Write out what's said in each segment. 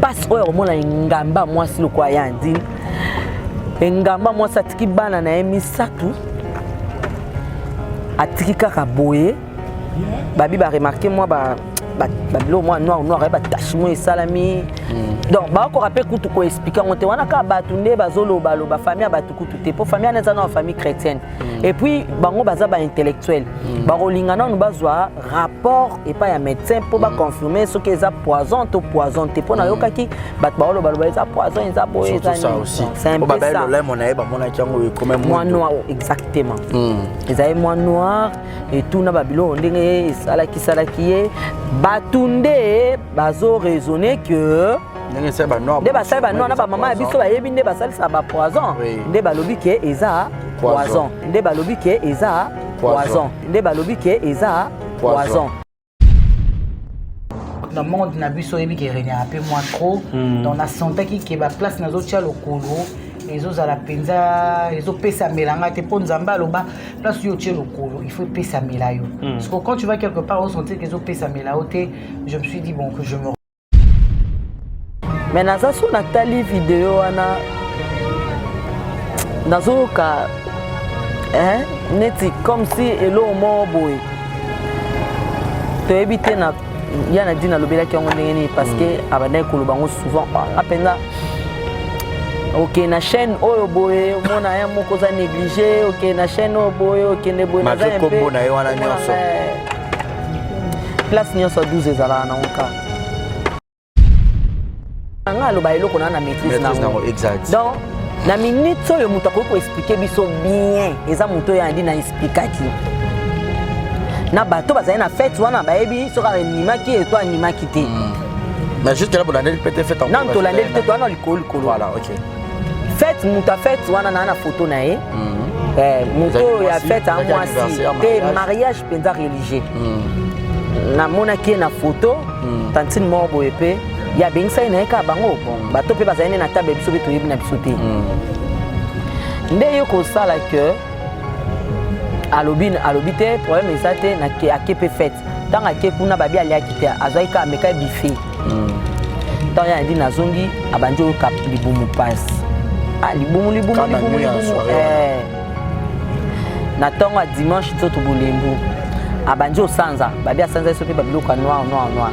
Pasi oyo akomona engamba mwasi lokola ya Andine, engamba mwasi atiki bana na ye misato, atiki kaka boye. Babi baremarquer mwa babiloko mwa noir noir, batache mwa esalami. Donc bakoka mpe kutu koexpliquer yango te. Wana kaka bato nde bazolobaloba, famille ya bato kutu te, mpo famille wana eza na famille chrétienne. Et puis bango baza baintellectuel, bakolinga nanu bazwa rapport epai ya médecin mpo baconfirme soki eza poison to poison te, mpo nayokaki bato baolobaloba eza poison, eza boye, eza. C'est un peu ça. Lolemo na ye bamonaki yango ekome. Mwa noir, exactement. Ezali mwa noir etuna babiloko ndenge esalaki ye. Bato nde bazoraisonner que nde basali banoir na bamama ya biso bayebi nde basalisaka bapoison, nde balobi ke eza poison, nde balobi ke eza poison, nde balobi ke eza poison. Na monde na biso, oyebi ke régnaka mpe mwa trop. Donc nasentaki ke baplace nazotia lokolo ezozala mpenza ezopesamelanga te, mpo Nzambe aloba place oyo otie lokolo, il faut epesamela yo. Parce que quand tu vas quelque part, osentir ke ezopesamela yo te. Je me suis dit bon, que je me Mais naza so natali video wana, nazoyoka neti comme si eloko moko boye toyebi te. Na ya na di nalobelaki yango ndenge nini, parce que abandaki koloba yango souvent nga mpenza. Okende na chaîne oyo boye, omona ya moko oza négligé. Okende na chaîne oyo boye, okende boye. Naza kombo na ye wana nyonso. Place nyonso 12 ezalaka nango kaka. Nga aloba eloko na maîtrise nango. Donc na minute oyo, moto akoki koexpliquer biso bien eza moto oyo andi na expliquaki na bato bazali na fête wana, bayebi soki animaki to animaki te. Mais juste là, bolandeli mpe te fête? Nanu tolandeli te, towana likolo likolo. Voilà, ok. Fête, moto ya fête wana naa na photo na ye. Moto oyo ya fête ya mwasi te, mariage mpenza religieux, namonaki ye na photo. Tantine moko boye mpe ye abengisaki na ye kaka bango. Bon, bato mpe bazali nde na table, biso mpe toyebi na biso te. Nde ye kosala ke alobi, alobi te problème eza te. Ake mpe fête. Ntango ake kuna, babi aliaki te, azwaki kaka ameka buffet. Ntango ye andi nazongi, abandi oyoka libumu pasi. Ah, libumu, libumu, libumu, libumu. Na ntongo ya dimanche, nzoto bolembu, abandi osanza. Babi asanza so mpe babiloko ya noir noir noir.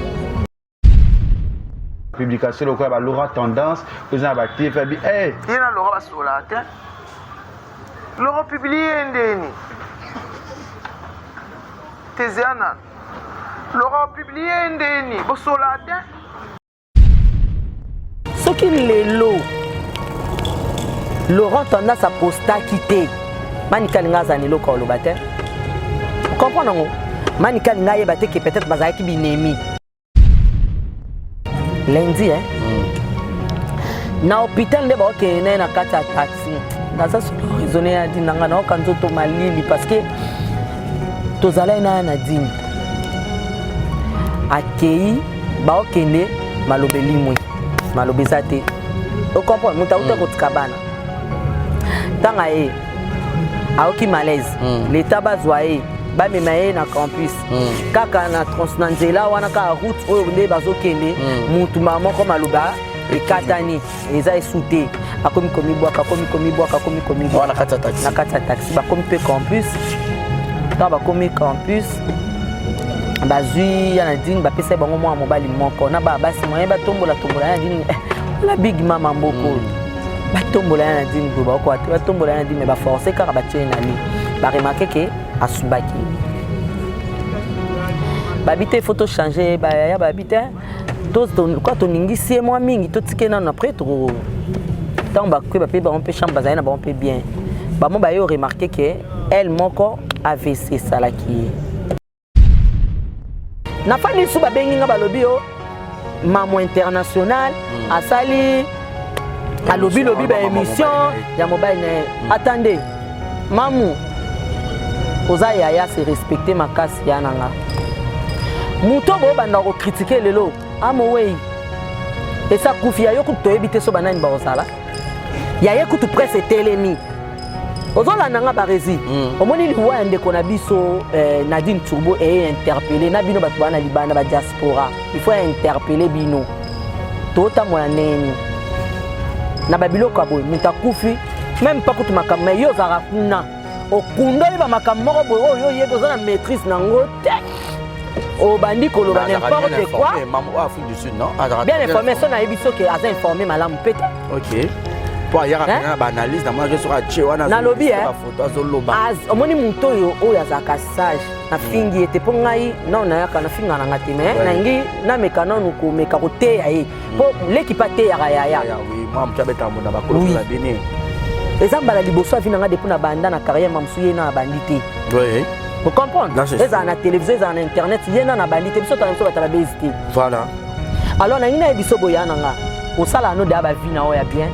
Publication lokola balora tendance oyo eza na batv abi ye na Lora basololaka te. Lora publie ndeni teziana, Lora publie ndeni bosololaka te. Soki lelo Laurent Tendance apostaki te, Manika alinga aza na eloko aloba te. Comprendre yango, Manika alinga ayeba te ke peut-être bazalaki binemi lundi, eh? Na hôpital nde baokende na ye na kati ya taxi. Naza solo raisonne ya dini na ngai, naoka nzoto malili, parce que tozalaki na ye na dini. Akei, baokende, maloba elimwe, maloba eza te. Ocomprendre, moto auta kotika bana, ntango aye aoki malaise. Leta bazwa ye, bamema ye na campus. Kaka na trans na nzela wana, kaka route oyo nde bazokende, mutu moko maloba ekatani, eza esu te. Akomi komibwaka, akomi komibwaka, akomi komibwaka. Na kati ya taxi. Na kati ya taxi. Bakomi mpe campus. Ntango bakomi campus, bazwi ya Nadine, bapesa bango mwana mobali moko na bana basi. Moye batombola tombola ya Nadine la big mama mboko oyo, batombola ya Nadine boye, bakoka te batombola ya Nadine, mais baforce kaka, batie na li. Baremarquer ke asubaki. Babi te, faut tochange. Bayaya babi te, kwa toningisi ye mwa mingi, totike nano. Après to ntango bakwe, bape bango mpe chambre, bazali na bango mpe bien. Bango baye oremarquer ke elle moko AVC esalaki ye. Nafandi lisusu, babengi nga, balobi yo Mamo International asali, alobi lobi baémission ya mobali na ye. Attendez, mamu oza yaya, se respecte makasi ya na nga. Moto boobanda kocritiquer lelo, amowei. Esi akufi ya yo kutu toyebi te so banani bakozala ya ye kutu presse etelemi ozolanda nga barezi mm. Omoni liwa ya ndeko na biso Nadine Turbo eye interpele na bino bato baa na libanda ba diaspora, il faut interpele bino. Totambola ndenge nini na babiloko ya boye? Moto akufi même pas kutu makambo, mais yo ozalaka kuna, okundoli bamakambo moko boye oyo oyebi, oza na maîtrise nango te, obandi koloba n'importe quoi. Afrique du Sud, non? Bien informé, so nayebi soki aza informé malamu mpe te. Ok, po ayaka mpenza na baanalyse, namonaki soki atie wana. Nalobi bafoto, azoloba. Omoni moto oyo azalaka sage, nafingi ye te, mpo ngai nano nayaka nafinga nanga te, mais nangi nameka nanu komeka koteya ye, mpo leki mpe ateyaka yaya. Mwa moto abetaka moto na bakolo na bini. Eza mbala liboso avi nanga depuis na banda na carrière, mamosu ye na abandi te. Ocomprendre, ezala na télévision, ezala na internet, ye na bandi te. Biso tala, biso bato babezi te. Voilà. Alors nangi nayebi so boya na nga, osala no deya bavie na oyo ya bien,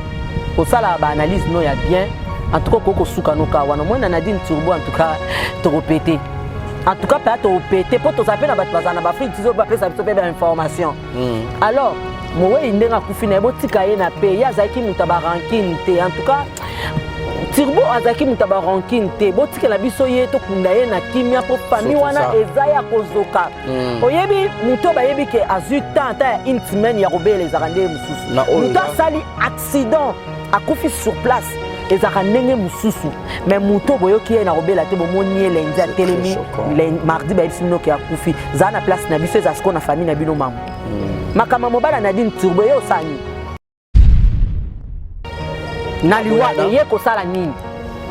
osala baanalyse no ya bien. En tout cas okoki kosuka noka wana. Omoi na Nadine Turbo, en tout cas tokopete, en tout cas mpe tokopete, mpo tozala mpe na bato bazala na baafrike tizo, bapesa biso mpe bainformation. Alors mowei ndenge akufi na ye, botika ye na pe ye azalaki moto ya barancune te. En tout cas Turbo azalaki moto ya barancune te. Botikela biso ye, tokunda ye na kimia, mpo famille wana eza ya kozoka. Oyebi moto oyo bayebi ke azwi temps ata ya une semaine ya kobela, ezalaka ndenge mosusu. Moto asali accident, akufi sur place, ezalaka ndenge mosusu. Mais moto boyoki ye na kobela te, bomoni ye lundi atelemi, mardi bayebisi bino ke akufi. Zala na place na biso, eza sikoyo na famille na bino. Mama, makambo ya mobala Nadine Turbo eye osala nini na liwa? Eye kosala nini?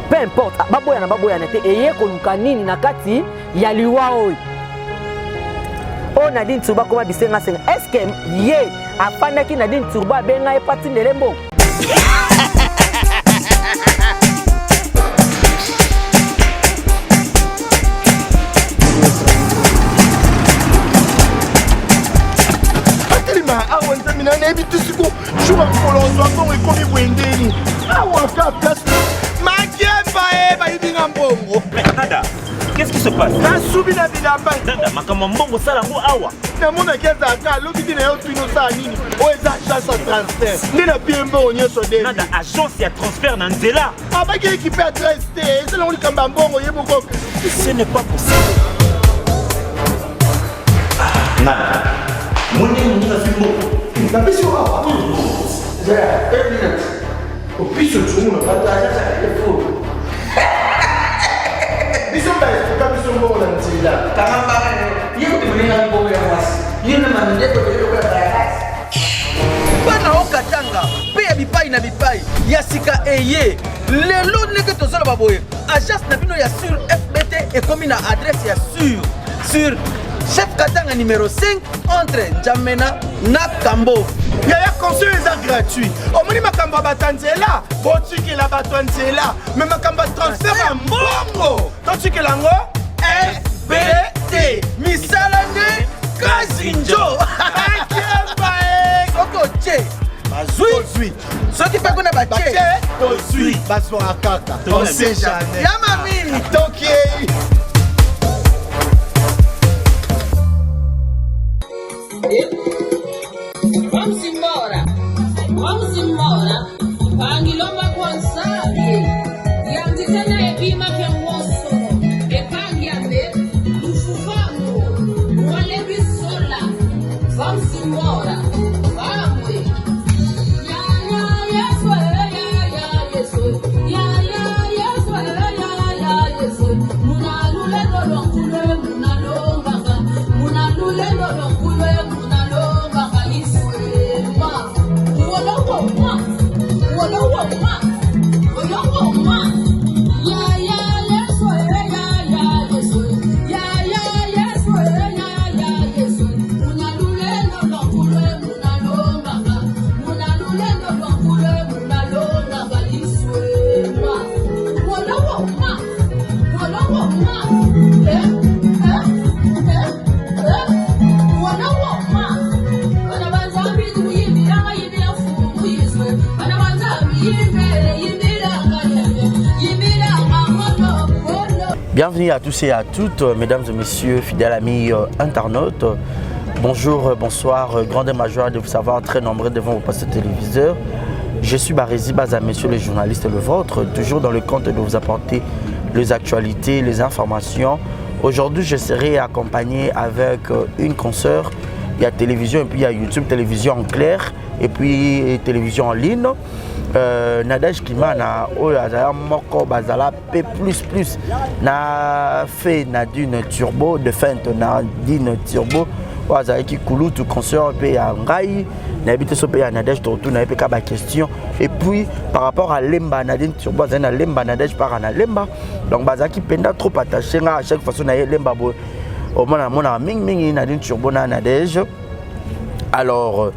Peu importe baboyana, baboyana te, eye koluka nini na kati ya liwa oyo Nadine Turbo akoma bisengasenga? Est ce que ye afandaki, Nadine Turbo abenga ye po atindele mbongo? Atelema awa, nzambe na nayebi te siko jour ya mokolo ozwa mbongo ekomi boye ndeni awa ka place makemba e bayibi nga mbongo. Nada, qu'est-ce qui se passe? Nasubi na bilamba. Nada, makambo ya mbongo osala yango awa? Namonaki ezalaka alobi te na yo tuni osala nini, oyo eza agence ya transfert nde na pie mbongo nyonso de. Nada, agence ya transfert na nzela? Abaki ekipe ya 13 te, eza nango likambo ya mbongo ye moko. Ce n'est pas possible. Nada, moni moninga azwi mbongo. Napesi yo awa opiso tsungu na bato agence ya efo biso baefuka biso mbongo na nzela. Kanga mbanga yo. Ye kutu moninga mbongo ya mwasi. Ye na mandeko ebele lokola bayakasi. Bana okatanga mpe ya bipai na bipai ya sika eye lelo ndenge tozoloba boye, agence na bino ya sur FBT ekomi na adresse ya sur Chef Katanga numéro 5 entre Njamena na Kambo. Yaya, conseil eza gratuit. Omoni makambo ya bato ya nzela, botikela bato ya nzela, me makambo ya transfert ya mbongo totikela yango FBT. Misala nde kasi njo. Akemba e. Soki otie, bazwi. Tozwi. Soki mpe kuna batie, batie, tozwi, bazwaka kaka, on sait jamais. Ya mami. Tokiei. Vamos embora, vamos embora. Pangilomba kwansabi. Yandikana ebima kemwoso. Epangiambe, lufufango. Walebisola. Vamos embora. Vamos. Ya ya Yesu, ya ya Yesu. Ya ya Yesu, ya ya Yesu. Munalulelo lwankule munalongaka. Munalulelo lwankule munalongaka iswema. Wolowo ma. Wolowo ma. Wolowo ma. Ya ya Yesu, ya ya Yesu. Ya ya Yesu, ya ya Yesu. Munalulelo lwankule munalongaka. Munalulelo lwankule munalongaka iswema. Wolowo ma. Wolowo ma. Eh, eh, eh, eh. Wolowo ma. Bana banzambi kuyimbira yimbira fumu yizwe. Bana banzambi yimbere yimbira ngayembe. Yimbira mamono bono. Bienvenue à tous et à toutes, mesdames et messieurs, fidèles amis internautes. Bonjour, bonsoir, grande majeure de vous savoir très nombreux devant vos postes téléviseurs. Je suis Barési Baza, monsieur le journaliste, le vôtre, toujours dans le compte de vous apporter les actualités, les informations. Aujourd'hui, je serai accompagné avec une consoeur. Il y a télévision et puis il y a YouTube, télévision en clair et puis télévision en ligne. Euh, Nadège Kimana, oyo azala moko bazala P++ na fait Nadine Turbo, de feinte Nadine Turbo, oyo azalaki kulutu consœur mpe ya ngai nayebi te so mpe ya Nadège tokotuna ye mpe ka baquestion et puis par rapport à Lemba Nadine Turbo azali na Lemba Nadège para na Lemba donc bazalaki mpenza trop attaché nga à chaque fois so na ye Lemba boye omona monaka mingimingi Nadine Turbo na Nadège alors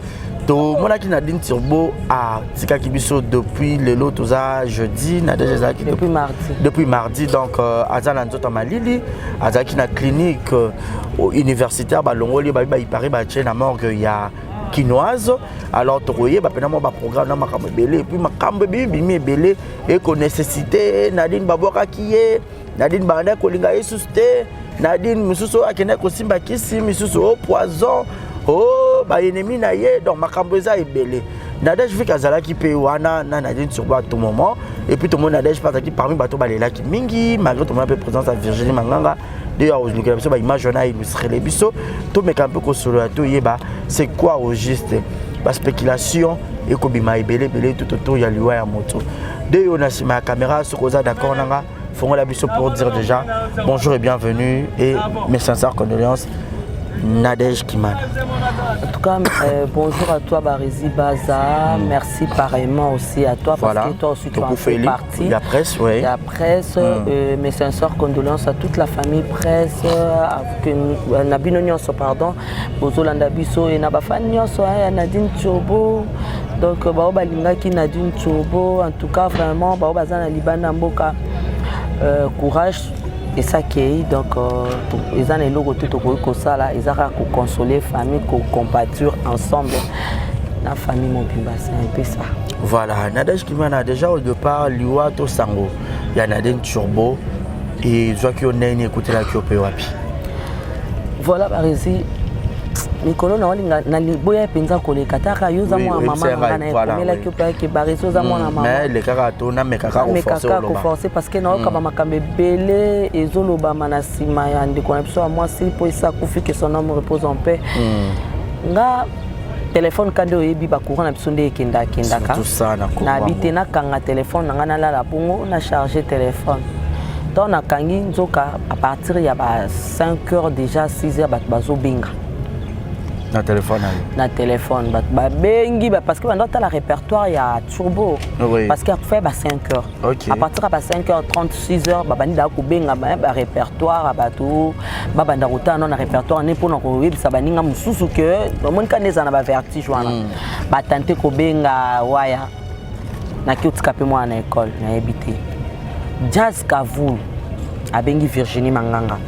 tomonaki Nadine Turbo atikaki biso depuis lelo toza jeudi Nadège ezalaki depuis mardi depuis mardi donc euh, aza na nzoto ya malili azalaki na clinique euh, universitaire balongoli babi baipare batie na morgue ya kinoise alors tokoyeba mpena mwa baprogramme na makambo ebele epuis makambo ebimi bimi ebele ekonécessité Nadine babwakaki ye Nadine bandaki kolinga ye susu te Nadine mosusu oyo akendaki kosimba kisi misusu o poison o baennemi na ye donc makambo eza ebele Nadège Vik azalaki mpe wana na Nadine Turbo à tout moment et puis tomoni Nadège mpe azalaki parmi bato balelaki mingi malgré tomona mpe présence ya Virginie Manganga nde ya kozolukela biso baimage wana illustrele biso tomeka mpe kosolola toyeba c'est quoi au juste baspéculation ekobima ebele ebele tout autour ya liwa ya moto nde yo na nsima ya caméra soki oza d'accord na nga fongola biso pour dire déjà bonjour et bienvenue et mes sincères condoléances Nadège Kimana. En tout cas, euh, bonjour à toi Barési Baza. Mm. Merci pareillement aussi à toi voilà. parce que toi aussi tu en fais partie. La presse, oui. La presse. Mm. Euh, mes sincères condoléances à toute la famille presse, à, que, na bino nyonso, pardon. Bozolanda biso et na bafan nyonso, hein, Nadine Turbo. Donc bao balingaki Nadine Turbo, en tout cas vraiment bao baza na libanda mboka euh, courage esakei donc euh, eza na eloko te tokoki kosala eza kaka kokonsole famille kocompature ensemble na famille mobimba c'est un peu ça. Voilà, Nadège Kimana déjà au départ liwa to sango ya Nadine Turbo ezwaki yo ndenge nini ekutelaki yo mpe wapi? Voilà Barezi, mikolo na olinga boya mpenza koleka taka yo oza mwana mama na ngai na ekomelaki yo mpe ayeke Barezi oza mwana mama mais lekaka to namekaka koforce parce que nayoka bamakambo ebele ezolobama na nsima ya ndeko na biso ya mwasi mpo esi akufi que son homme repose en paix nga telefone ka nde oyebi bacourant na biso nde ekendakendaka nayebi te nakanga telefone na ngai nalala bongo na charge telefone ntango nakangi nzoka à partir ya ba 5 heures déjà 6 heures bato bazobenga na telefone na yo na telefone bato babengi parce que banda otala répertoire ya turbo oui. parce que akufai ba 5 heures okay. à partir ya ba 5 heures 36 heures babandi daa kobenga barépertoire ya bato babanda kotala no na répertoire ne mpona koyebisa baninga mosusu ke omoni kani eza na bavertige wana mm. batante kobenga waya naki otika mpe mwana na ekole nayebi te jazz kavul abengi virginie manganga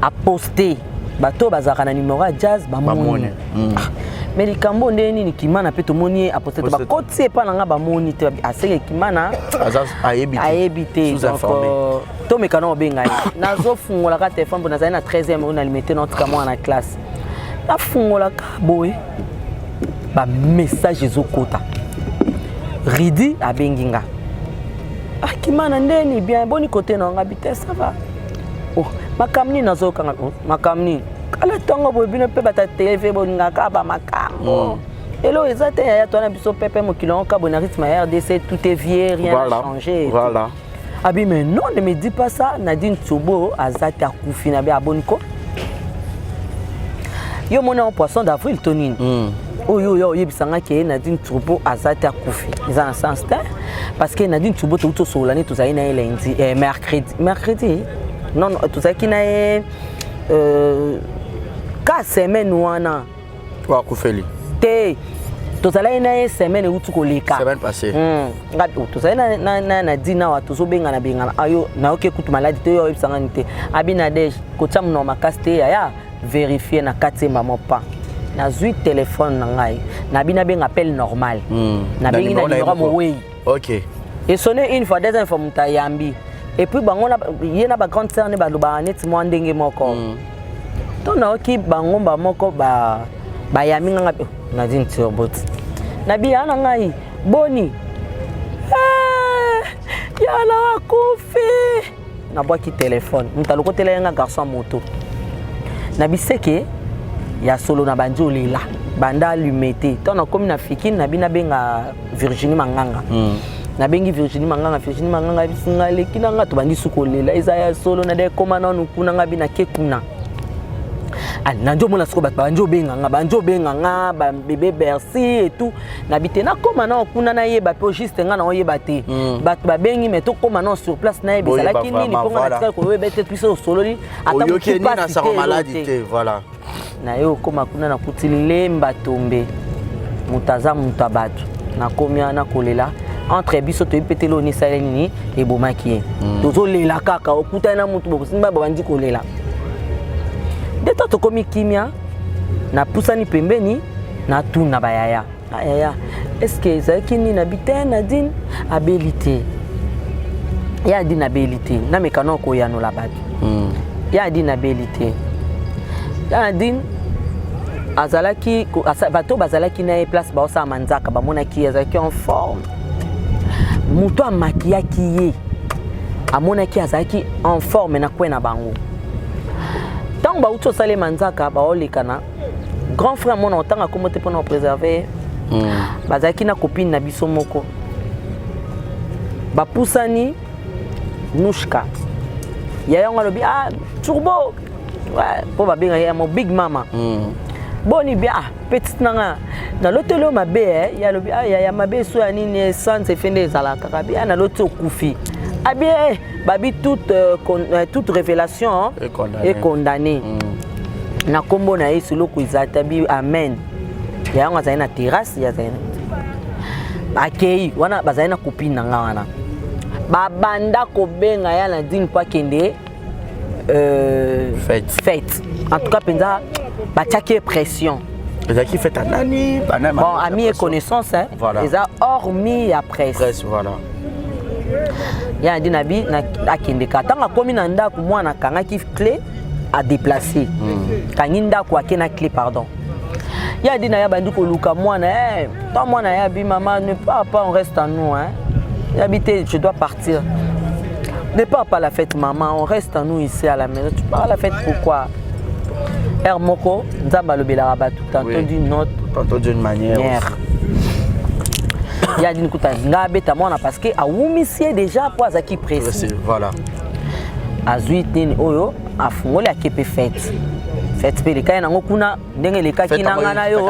aposte bato oyo bazalaka na numero ya jazz bamoni mm. ah, mais likambo ndenge nini kimana mpe tomoni ye aposte te bakoti epa na nga bamoni te aseke kimana ayebi te donc euh, tomeka na obenga ye nazofungolaka telefone mpo nazali na 13e oyo na limete na otika mwana na classe nafungolaka boye bamessage ezokota ridi abengi nga akimana ah, ndeni bien boni kote na nga bite ça va oh, makambo nini nazokanga oh, makambo nini kala ntongo boye bino mpe bata tv bolingaka bamakambo mm. elo eza te yaya toana biso pepe mokili yango kabo na rythme ya rdc tout est vieux rien voilà. n'a changé voilà. abi mais non ne me dis pas ça nadine tsobo aza te akufi na be aboni ko yo moni yango poisson d'avril to nini mm. oyo oyo oyebisa nga ke nadine turbo aza te akufi eza na sens te parce que nadine turbo touti osolola nde tozali na ye lundi eh, mercredi mercredi non, non tozalaki na ye euh, ka semaine wana oyo akufeli te tozalaki na ye semaine euti koleka semaine passée mm. nga oh, tozali na, na, na, na dina awa tozobengana bengana ayo nayoki kutu maladi te oyo oyebisanga nini te abi nadege kotia monoko makasi te yaya verifie na kati ye mama pa nazwi telefone na ngai nabi nabenga appel normal mm. nabengi na numero mowei ok esonne une fois deuxième fois moto ayambi et puis bango ye na bagrande sœur ne balobaka neti mwa ndenge moko mm. To nayoki bango bamoko bayambi nga nga Nadine Turbot. Nabi ya na ngai boni eh, ya na akufi. Nabwaki telefone, moto alokotela ye nga garçon moto. Na biseke ya solo na bandi olela banda allume te ntango nakomi na fikine nabi nabenga Virginie Manganga. Nabengi Virginie Manganga, Virginie Manganga ayebisi nga aleki na nga, tobandi su kolela eza ya solo na de ekoma nanu kuna nga bi nake kuna. Nandi omona sikoyo bato bandi obenga nga, bandi obenga nga ba bébé Bercy et tout. Nabi te nakoma nao kuna nayeba mpe juste nga naoyeba te. Bato babengi mais tokoma nao sur place nayeba ezalaki nini mpo nga natikali koyeba ete biso osololi ata motu pasi te maladi te voilà. Na ye okoma kuna nakuti lemba tombe moto aza moto ya bato nakomi wana kolela entre biso toyebi mpe te eloko nini esali nini ebomaki ye. Tozolela kaka okutani na motu bokosimba babandi kolela nde to tokomi kimia napusani pembeni natuna bayaya ayaya est-ce que ezalaki nini nabi te Nadine abeli te ye Nadine abeli te nameka na koyanola bato. Ye Nadine abeli te, ye Nadine azalaki bato bazalaki na ye place baosala manzaka bamonaki ye azalaki en forme, moto amakiyaki ye amonaki azalaki en forme na kwe na bango. Ntango bauti osala ye manzaka baolekana grand frère mona otanga kombo te mpona kopréserve ye. Bazalaki na copine na biso moko bapusani Nushka ya yango alobi ah turbo mpo babengaki ya mo big mama. Boni bien ah petite na nga naloteli oyo mabe ye alobi ah yaya mabe eso ya nini sans effet nde ezalaka kaka bi ah naloti okufi abi eh, babi toute, toute révélation est condamnée, est condamnée. Na nkombo na Yesu eloko eza te abi amen. Yango azali na terrasse ye azali na akei wana bazali na copine na nga wana babanda kobenga ya Nadine mpo akende fête. Fête en tout cas mpenza batiaki ye pression. Ezalaki fête ya nani? Bon, ami et connaissance hein? Voilà. Eza hormis ya presse. Presse voilà. Ya Nadine abi akendeka ntango akomi na ndako mwana akangaki clé adéplace kangi ndako ake na clé pardon. Ya Nadine aya bandi koluka mwana eh, tant mwana ya bi maman ne pars pas, on reste en nous hein. Ya bi te je dois partir, ne pars pas la fête maman, on reste en nous ici à la maison, tu pars à la fête pourquoi? Heure moko nzambe alobelaka bato tantôt Oui. d'une note tantôt d'une manière. Ya Nadine kuta nga abeta mwana parce que awumisi ye déjà po azalaki pressé. Voilà. Azwi nini oyo afungoli ake mpe fête fête mpe elekaki nango kuna ndenge elekaki na nga na yo.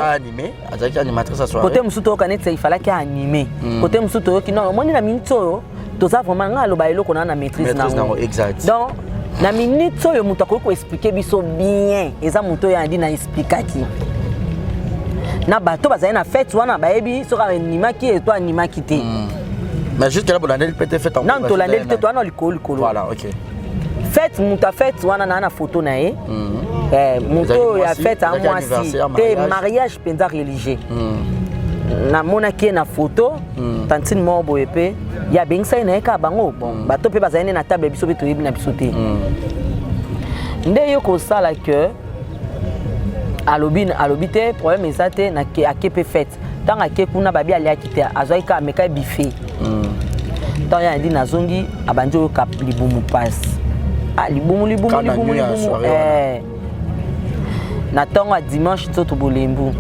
Azalaki animatrice ya soirée. Côté mosusu toyoka neti ifalaki anime, côté mosusu toyoki non. Omoni na minute oyo toza vraiment nga aloba eloko na na maîtrise nango. Exact. Donc na minute oyo moto akoki koexplike biso bien eza moto oyo andi na explikaki na bato bazali na fête wana bayebi soki animaki e to animaki te. Mais jusque là bolandeli mpe te fête? Nanu tolandeli te, towana likolo likolo. Voilà, ok. Fête moto ya fête wana naa na photo na ye. Moto oyo ya fête a mwasi te, mariage mpenza religieux. Namonaki ye na photo tantine moko boye mpe ye abengisaki na ye kaka bango. Bon, bato mpe bazali nde na table, biso mpe toyebi na biso te nde ye kosala ke alobi alobi te problème eza te. Ake mpe fête, ntango ake kuna babi aliaki te, azwaki kaka ameka buffet. Ntango ya Nadine azongi abandi oyoka libumu pasi, ah libumu libumu libumu libumu eh. Na ntongo ya dimanche nzoto bolembu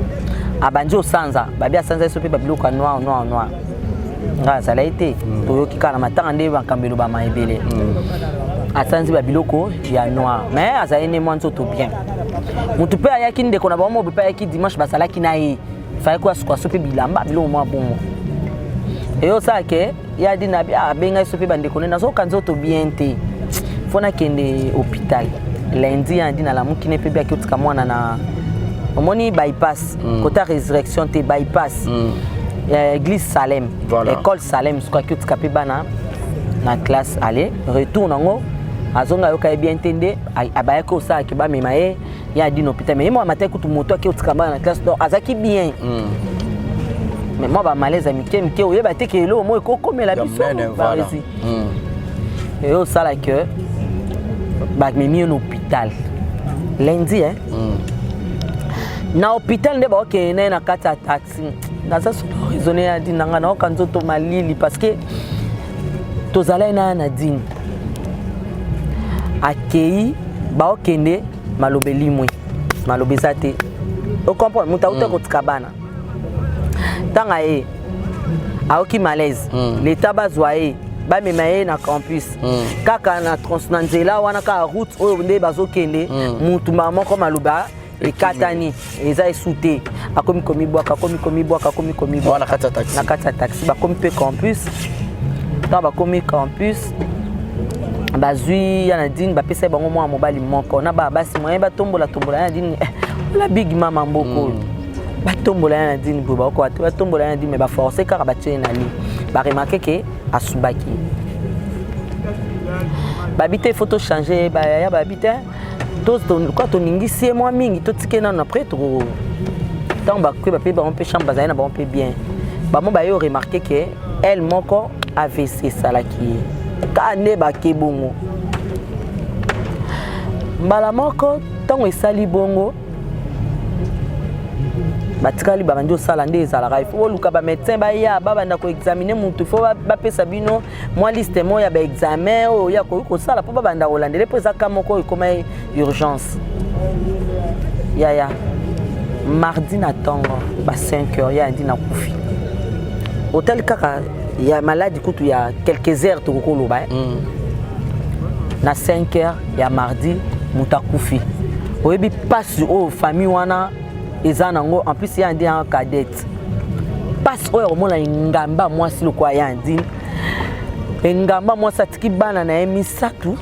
abandi osanza, babi asanza ye so mpe babiloko ya noir noir noir. Ngai azalaki te, toyoki kaka na matanga nde makambo elobama ebele. Asanzi babiloko ya noir mais azali ne mwa nzoto bien. Motu mpe ayaki, ndeko na bango mobe mpe ayaki dimanche, bazalaki na ye fayaki koasuka so mpe bilamba biloko mwa bongo eyosala ke ye adi na abengai so mpe bandeko nde nazoyoka nzoto bien te, fo nakende hôpital lundi. Ya adi nalamuki ne mpe biaki otika mwana na omoni bypass, kota résurrection te, bypass église Salem. Voilà. École Salem soki aki otika mpe bana na classe aller retour nango azonga ayoka ye bien te nde abayaki osalaki bamema ye ye adi na hôpital. Mais ye mwa matin kutu moto aki otika bana na classe, donc azalaki bien mais mwa bamalaise ya mike mike oyeba te ke eloko moko ekokomela biso baresi eyo osala ke bamemi ye na hôpital. Lundi, hein? Na hôpital nde baokende na ye na kati ya taxi. Naza soki raisonne ya dine na ngai, naoka nzoto malili parce que tozalaki na ya na dine. Akei, baokende, maloba elimwe, maloba eza te. Ocomprendre, moto auta kotika bana, ntango aye aoki malaise, leta bazwa ye, bamema ye na campus. Kaka na trans na nzela wana, kaka route oyo nde bazokende, mutu mbala moko maloba ekatani, eza esu te. Akomi komibwaka, akomi komibwaka, akomi komibwaka. Na kati ya taxi. Na kati ya taxi. Bakomi mpe campus. Ntango bakomi campus, bazwi ya Nadine, bapesa ye bango mwana mobali moko na bana basi moye batombola tombola ya Nadine. Wala big mama mboka oyo, batombola ya Nadine boye, bakoka te batombola ya Nadine, mais baforce kaka, batie ye na lit. Baremarquer ke asubaki. Babi te, faut tochange. Bayaya babi te, kwa toningisi ye mwa mingi, totike nano. Après toko ntango bakwe bape bango mpe chambre, bazali na bango mpe bien. Bango baye oremarquer ke elle moko AVC esalaki ye. Kaka nde bake bongo, mbala moko ntango esali bongo, batikali babandi osala nde ezalaka. Ifo boluka bamédecin baya babanda koexaminer mutu, ifo bapesa bino mwa liste moko ya baexamen oyo ya koki kosala mpo babanda kolandele, mpo eza ka moko oyo ekoma urgence. Yaya, mardi na ntongo ba 5 heures, ya andi nakufi. Otali kaka ya maladi kutu ya quelques heures, tokoki koloba, eh? Na 5 heures ya mardi, moto akufi. Oyebi mpasi oyo famille wana eza nango? En plus ya andi yanga cadette, mpasi oyo akomona engamba mwasi lokola ya Andine, engamba mwasi atiki bana na ye misato,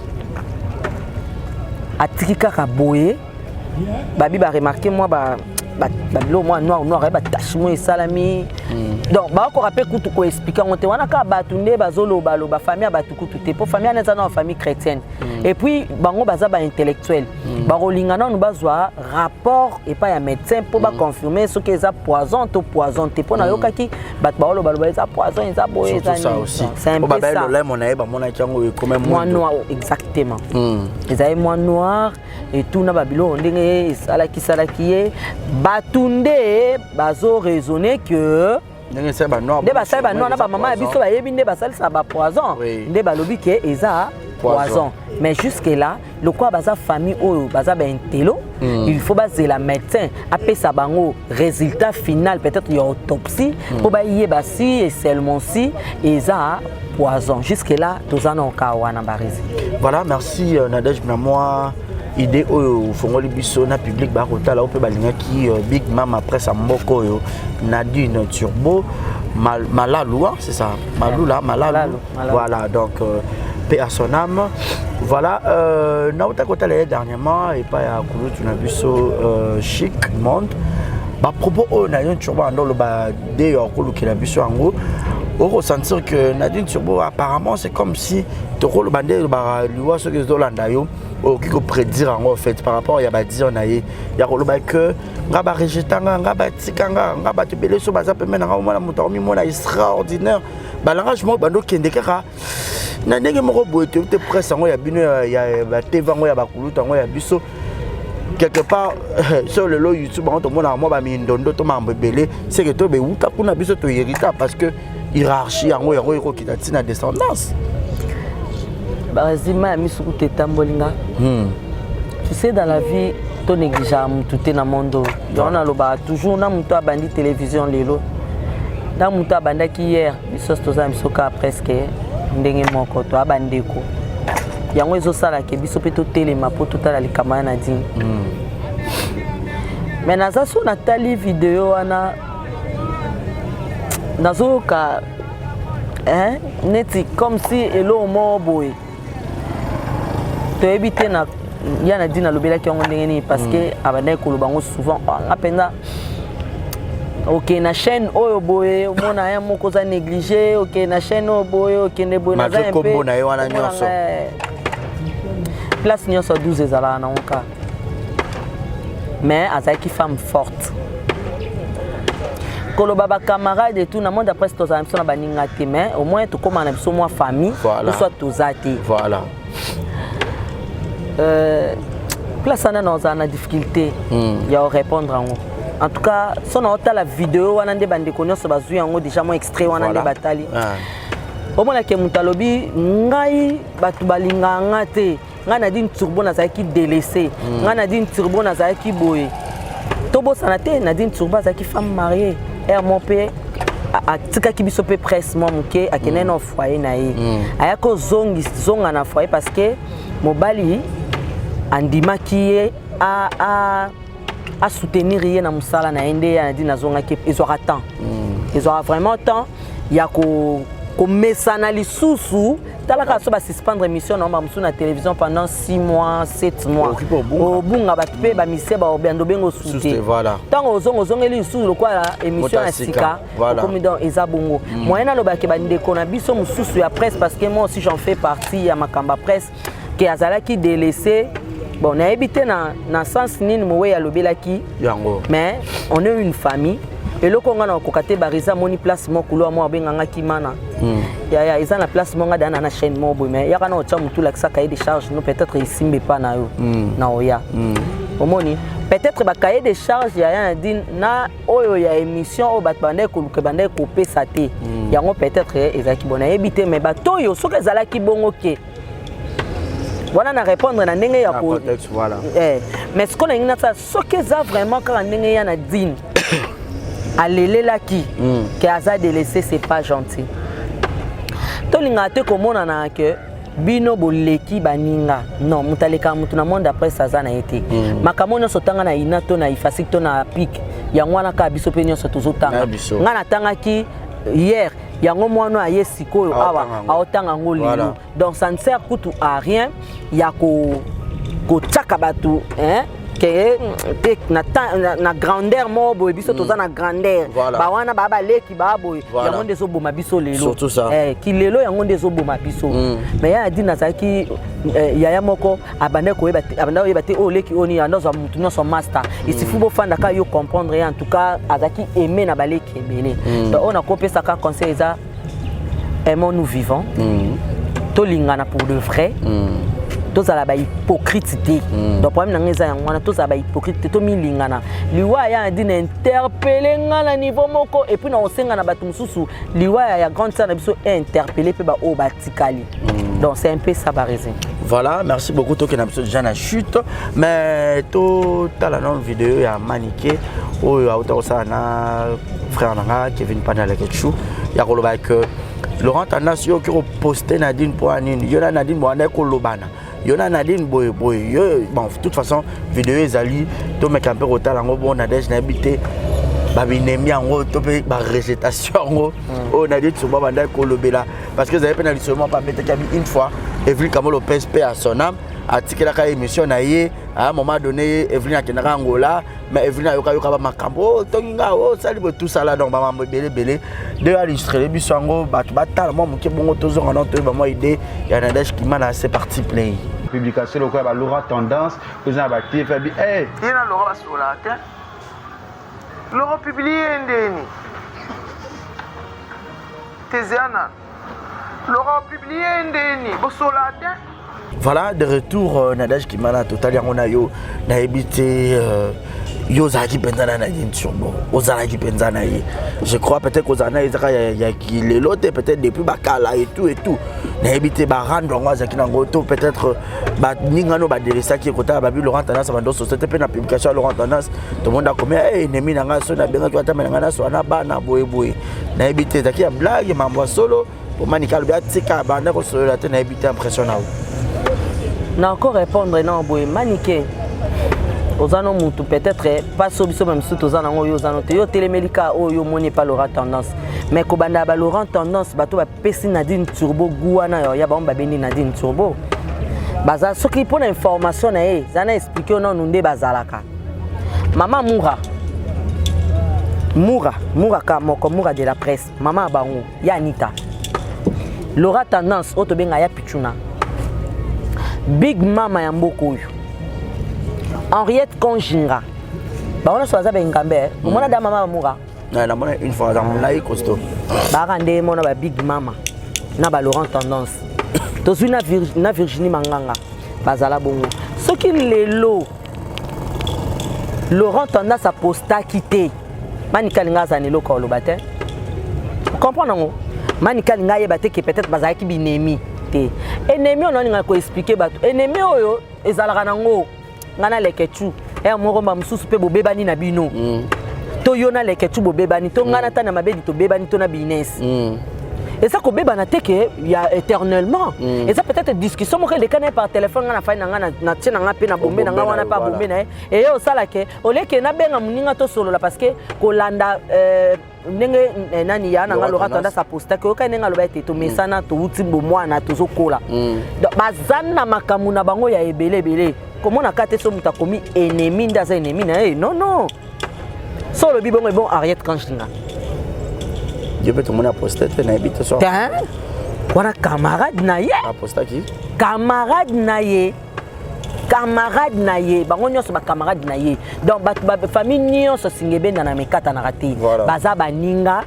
atiki kaka boye. Babi baremarquer mwa babiloko mwa noir noir, batache moko esalami. Donc bakoka mpe kutu koexpliquer yango te. Wana kaka bato nde bazolobaloba, famille ya bato kutu te, mpo famille wana eza na famille chrétienne et puis bango baza baintellectuel. Bakolinga nanu bazwa rapport epai ya médecin mpo baconfirme soki eza poison to poison te, mpo nayokaki bato baolobaloba eza poison, eza boye, eza nini. C'est un peu ça. Lolemo na ye bamonaki yango ekome. Mwa noir, exactement. Ezali mwa noir etuna babiloko ndenge esalaki salaki ye. Bato nde bazoraisonner que nde basali banoir na bamama ya biso bayebi nde basalisaka bapoison, nde balobi ke eza poison. Mais jusque là, lokola baza famille oyo baza baintello, il faut bazela médecin apesa bango résultat final, peut-être ya autopsie, mpo bayeba si et seulement si eza poison. Jusque là toza na oka wana barésultat. Voilà, merci Nadège na mwa idée oyo ofongoli biso na public bakotala oyo mpe balingaki big mama presse ya mboka oyo, Nadine Turbo Mal, Malalu, hein, c'est ça, Malula, Malalu, Malalu, Malalu. Voilà, donc paix à son âme. Voilà, nauta kotala ye dernièrement epai ya kulutu na biso Chic Monde. Bapropos oyo Nadine Turbo ando oloba de yo akolukela biso yango, okosentir que Nadine Turbo apparemment, c'est comme si tokoloba nde elobaka liwa soki ezolanda yo, okoki koprédire yango en fait par rapport ya badire na ye ya koloba que nga barejeter nga, nga batika nga, nga bato ebele so baza pembe na nga. Omona moto akomimona extraordinaire, balangage moko bando okende kaka na ndenge moko boye. Toyebi te presse yango ya bino ya batv yango ya bakulutu yango ya biso quelque part. So lelo YouTube yango tomonaka mwa bamindondo to makambo ebele, seke to bewuta kuna, biso tohérita, parce que hiérarchie yango ekokita ntina descendance. Bazima ya misu kutu etamboli nga. Tu sais, dans la vie to négligeaka motu te na monde oyo. Yango nalobaka toujours na motu abandi télévision lelo na motu abandaki hier, biso toza na biso kaka presque ndenge moko, toya bandeko. Yango ezosalaka biso mpe totelema mpo totala likambo ya Nadine. Mais naza so natali video wana, nazoyoka, hein, neti comme si eloko moko boye toyebi te na ya Nadine alobelaki yango ndenge nini, parce que abandaki koloba yango souvent. Oh, nga mpenza okende na chaîne oyo boye, omona ya moko oza négligé, okende na chaîne oyo boye, okende boye. Naza Malgré un peu- kombo na ye wana omona nyonso. ngai, place nyonso 12 ezalaka nango kaka. Mais azalaki femme forte. Koloba bacamarade et tout, na monde après tozala biso na baninga te, mais au moins tokóma na biso mwa famille. Voilà. Soit toza te. Voilà. Place wana nazala na difficulté ya korépondre yango. En tout cas, so naotala video wana nde bandeko nyonso bazwi yango déjà, mwa extrait wana nde batali. Omonake moto alobi: "Ngai bato balingaka nga te, ngai Nadine Turbo nazalaki délaissé, ngai Nadine Turbo nazalaki boye." Tobosana te, Nadine Turbo azalaki femme mariée. Ere mo mpe atikaki biso mpe presse mwa moke, akendaki na foyer na ye. Ayaki ozonga na foyer parce que mobali andimaki ye asoutenir ye na mosala na ye. Nde ye Nadine azongaki. Ezwaka temps, ezwaka vraiment temps ya komesana lisusu. Talaka so basuspendre émission na bamosusu na télévision pendant 6 mois, 7 mois, obunga. Bato mpe bamisie babando obenga osu te. Ntango ozonga, ozongeli lisusu lokola émission ya sika okomi. Donc eza bongo. Moyen nalobaki bandeko na biso mosusu ya presse, parce que moi aussi j'en fais partie ya makambo ya presse, ke azalaki délaissé, bon, nayebi te na sens nini mowei alobelaki yango. Mais on est une famille. Eloko nga na kokoka te, Bariza amoni place moko kulo moko abengangaki mana yaya, eza na place moko nga dana na chaîne moko boye, mais yaka na otya motu, lakisa cahier de charge no, peut-être esimbe epa na yo na oya. Omoni, peut-être bacahier de charge ya ya Nadine na oyo ya émission oyo bato bandaki koluka, bandaki kopesa te yango, peut-être ezalaki bon, nayebi te. Mais bato oyo, soki ezalaki bongo ke wana na répondre na ndenge ya ko mais sikoyo nalingi nasala, soki eza vraiment kaka ndenge ya Nadine alelelaki ke aza délaissé, c'est pas gentil. Tolingaka te komonana ke bino boleki baninga. Non, moto alekaka motu na monde après aza na ye te. Makambo nyonso otanga na ina to na ifasik to na pik, yango wana kaka biso mpe nyonso tozotanga. Ngai natangaki hier, yango mwana aye sikoyo awa aotanga yango lelo. Donc ça ne sert kutu à rien ya kotiaka bato ke te na grandeur moko boye. Biso toza na grandeur, bawana baa baleki baa boye, yango nde ezoboma biso lelo. Kilelo yango nde ezoboma biso. Mais ya Nadine azalaki yaya moko, abandaki koyeba te, abandaki koyeba te oyo oleki oyo nini, anda ozwa motu nyonso master isifu bofandaka yo comprendre ye. En tout cas, azalaki aimé na baleki ebele. Donc oyo nakopesaka conseil eza: aimons nous vivants, tolingana pour de vrai, tozala bahypocrite te. Donc problème na ngai eza yango wana, tozala bahypocrite te, tomilingana. Liwa ya Nadine interpelle nga na niveau moko, et puis na kosenga na bato mosusu, liwa ya grande sœur na biso interpelle mpe baoyo batikali. Donc c'est un peu ça, baraison. Voilà, merci beaucoup. Tokende na biso déjà na chute, mais totala nano video ya Manike oyo auta kosala na frère na nga Kevin Pandalaketshu, ya koloba ke Laurent Tendance, yo oki koposte Nadine mpo ya nini? Yo na Nadine boanda kolobana, yo na Nadine boye boye yo. Bon, de toute façon video ezali, tomeka mpe kotala yango. Bon, Nadege, nayebi te babinemi yango to mpe barejetation yango oyo Nadine Turbo bandaki kolobela, parce que ezali mpe na lisolo moko abetaki abi une fois Evelyne Kamo Lopez, mpe à son âme, atikelaka émission na ye. À un moment donné, Evelyne akendaka Angola, mais Evelyne ayokayoka bamakambo otongi nga osali boye, tout ça là. Donc bamambo ebele ebele nde aillustrele biso yango. Bato batala mwa moke, bongo tozonga na toyeba mwa idée ya Nadege Kimana. C'est parti, play. Publication lokola balora tendance oza na batv abi ye na Lora basololaka te. Lora publie ndeni tezeana, Lora publie ndeni bosololaka te. Voilà, de retour. Nadege Kimana, totali yango na yo. Nayebi te, yo ozalaki mpenza na Nadine Turbo, ozalaki mpenza na ye, je crois. Peut-être kozala na ye ezaka ya kilelo te, peut-être depuis bakala et tout et tout. Nayebi te barando yango azalaki nango to peut-être baningano badelesaki kotala babi Laurent Tendance bando société mpe na publication ya Laurent Tendance, tomonda akomi ennemi na ngai, so nabengaki atama na ngai naso wana bana boyeboye. Nayebi te ezalaki ya blague, mambo ya solo, po Manika alobi atika banda kosolola te. Nayebi te impression na yo. Na encore répondre na boye: Manike, oza no mutu, peut-être mpasi oyo biso bamisusu toza nango, oyo oza no te. Yo otelemeli kaka oyo omoni epa Laurent Tendance, mais kobanda ya baLaurent Tendance, bato bapesi Nadine Turbo gu wana ya bango, babendi Nadine Turbo baza. Soki mpo na information na ye eza na explike yo nanu nde bazalaka. Mama Mura, Mura, Mura ka moko, Mura de la presse, mama ya bango ya Anita, Laura Tendance oyo tobenga ya Pichuna, big mama ya mboka oyo, Henriette Conjinga, bango nyonso baza bengambe. Omona da mama bamura. Namona une fois, aza molai, costaud. Baka nde mona ba big mama na ba Laurent Tendance, tozwi na Virginie Manganga, bazala bongo. Soki lelo Laurent Tendance apostaki te. Manika alinga aza na eloko aloba te. Comprendre yango? Manika alinga ayeba te que peut-être bazalaki binemi te. Ennemi oyo nalinga ko expliquer bato. Ennemi oyo ezalaka nango nga na Leketchou. Heure moko ba mosusu mpe bobebani na bino. To yo na Leketchou bobebani, to nga na Tana Mabedi tobebani to na Bines. Eza kobebana te ke ya éternellement. Eza peut-être discussion moko eleka na ye par téléphone, nga na fai na nga na tie na nga mpe na bombe na nga wana mpe abombe na ye. Eye osala ke oleke nabenga moninga tosolola parce que kolanda ndenge nani ya na nga Laurent Tendance apostaki, oyokai ndenge aloba ete tomesana, touti bomwana, tozokola. Donc baza na makambo na bango ya ebele ebele. Komona ka te so moto akomi ennemi nde aza ennemi na ye. Non, non, so olobi bongo ebon Ariette Kanjinga. Ye mpe tomoni aposte te, nayebi te so te wana camarade na ye. Apostaki. Camarade na ye, camarade na ye, bango nyonso bacamarade na ye. Donc bato bafamille nyonso singa ebendana mekatanaka te. Baza baninga,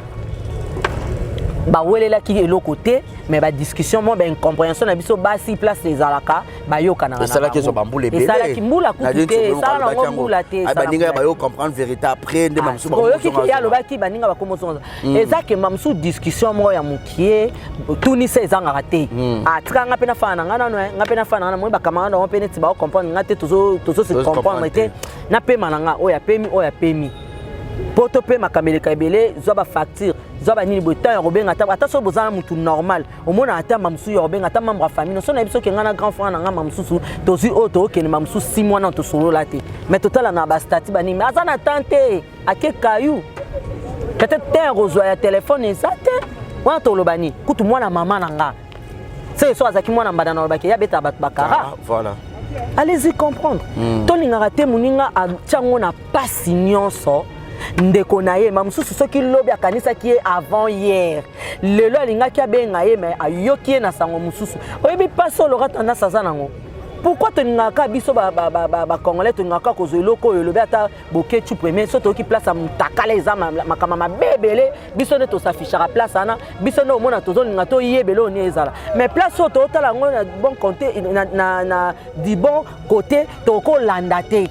bawelelaki eloko te, mais badiscussion mo baincompréhension na biso basi place ezalaka, bayokanaka. Esalaki ezwa bambula ebele. Esalaki mbula kutu te, esala nango mbula te. Baninga ya bayo comprendre vérité après nde bamosusu. Oyoki ke ye alobaki baninga bakomozonga. Eza ke mamosusu discussion moko ya mokie tunisa ezangaka te. Atika nga mpe nafana na nga nano, nga mpe nafana na nga, namoni bacamarade yango mpe neti baocomprendre nga te, tozo se comprendre te, napema na nga oyo apemi, oyo apemi mpo to mpe makambo eleka ebele. Zwa bafacture, zwa banini boye, temps ya kobenga ata soki boza na mutu normal, omona ata mamosusu ya kobenga ata membre ya famille no. So nayebi soki ngai na grand frère na ngai, mamosusu tozwi oyo tookende, mamosusu 6 mois na tosolola te, mais totala na bastatuts banini, mais aza na temps te, ake kayu peut-être te ya kozwa ya telefone eza te. Wana toloba nini? Kutu mwana mama na nga seke so azalaki mwana mbanda na olobaki ye abetaka bato bakara. Voilà. Allez-y comprendre. Tolingaka te moninga atia yango na pasi nyonso. Ndeko na ye ma mosusu soki lobi akanisaki ye avant hier, lelo alingaki abenga ye, mais ayoki ye na sango mosusu. Oyebi mpasi oyo Laurent Tendance aza nango? Pourquoi tolingaka biso bacongolais, tolingaka kozwa eloko oyo elobi ata Boketshu premier? So toyoki place ya mutakala eza makambo mabe ebele, biso nde tosafishaka place wana. Biso nde omona tozolinga toyebela oyo nini ezala, mais place oyo totala yango na bon côté, na du bon côté, tokolanda te.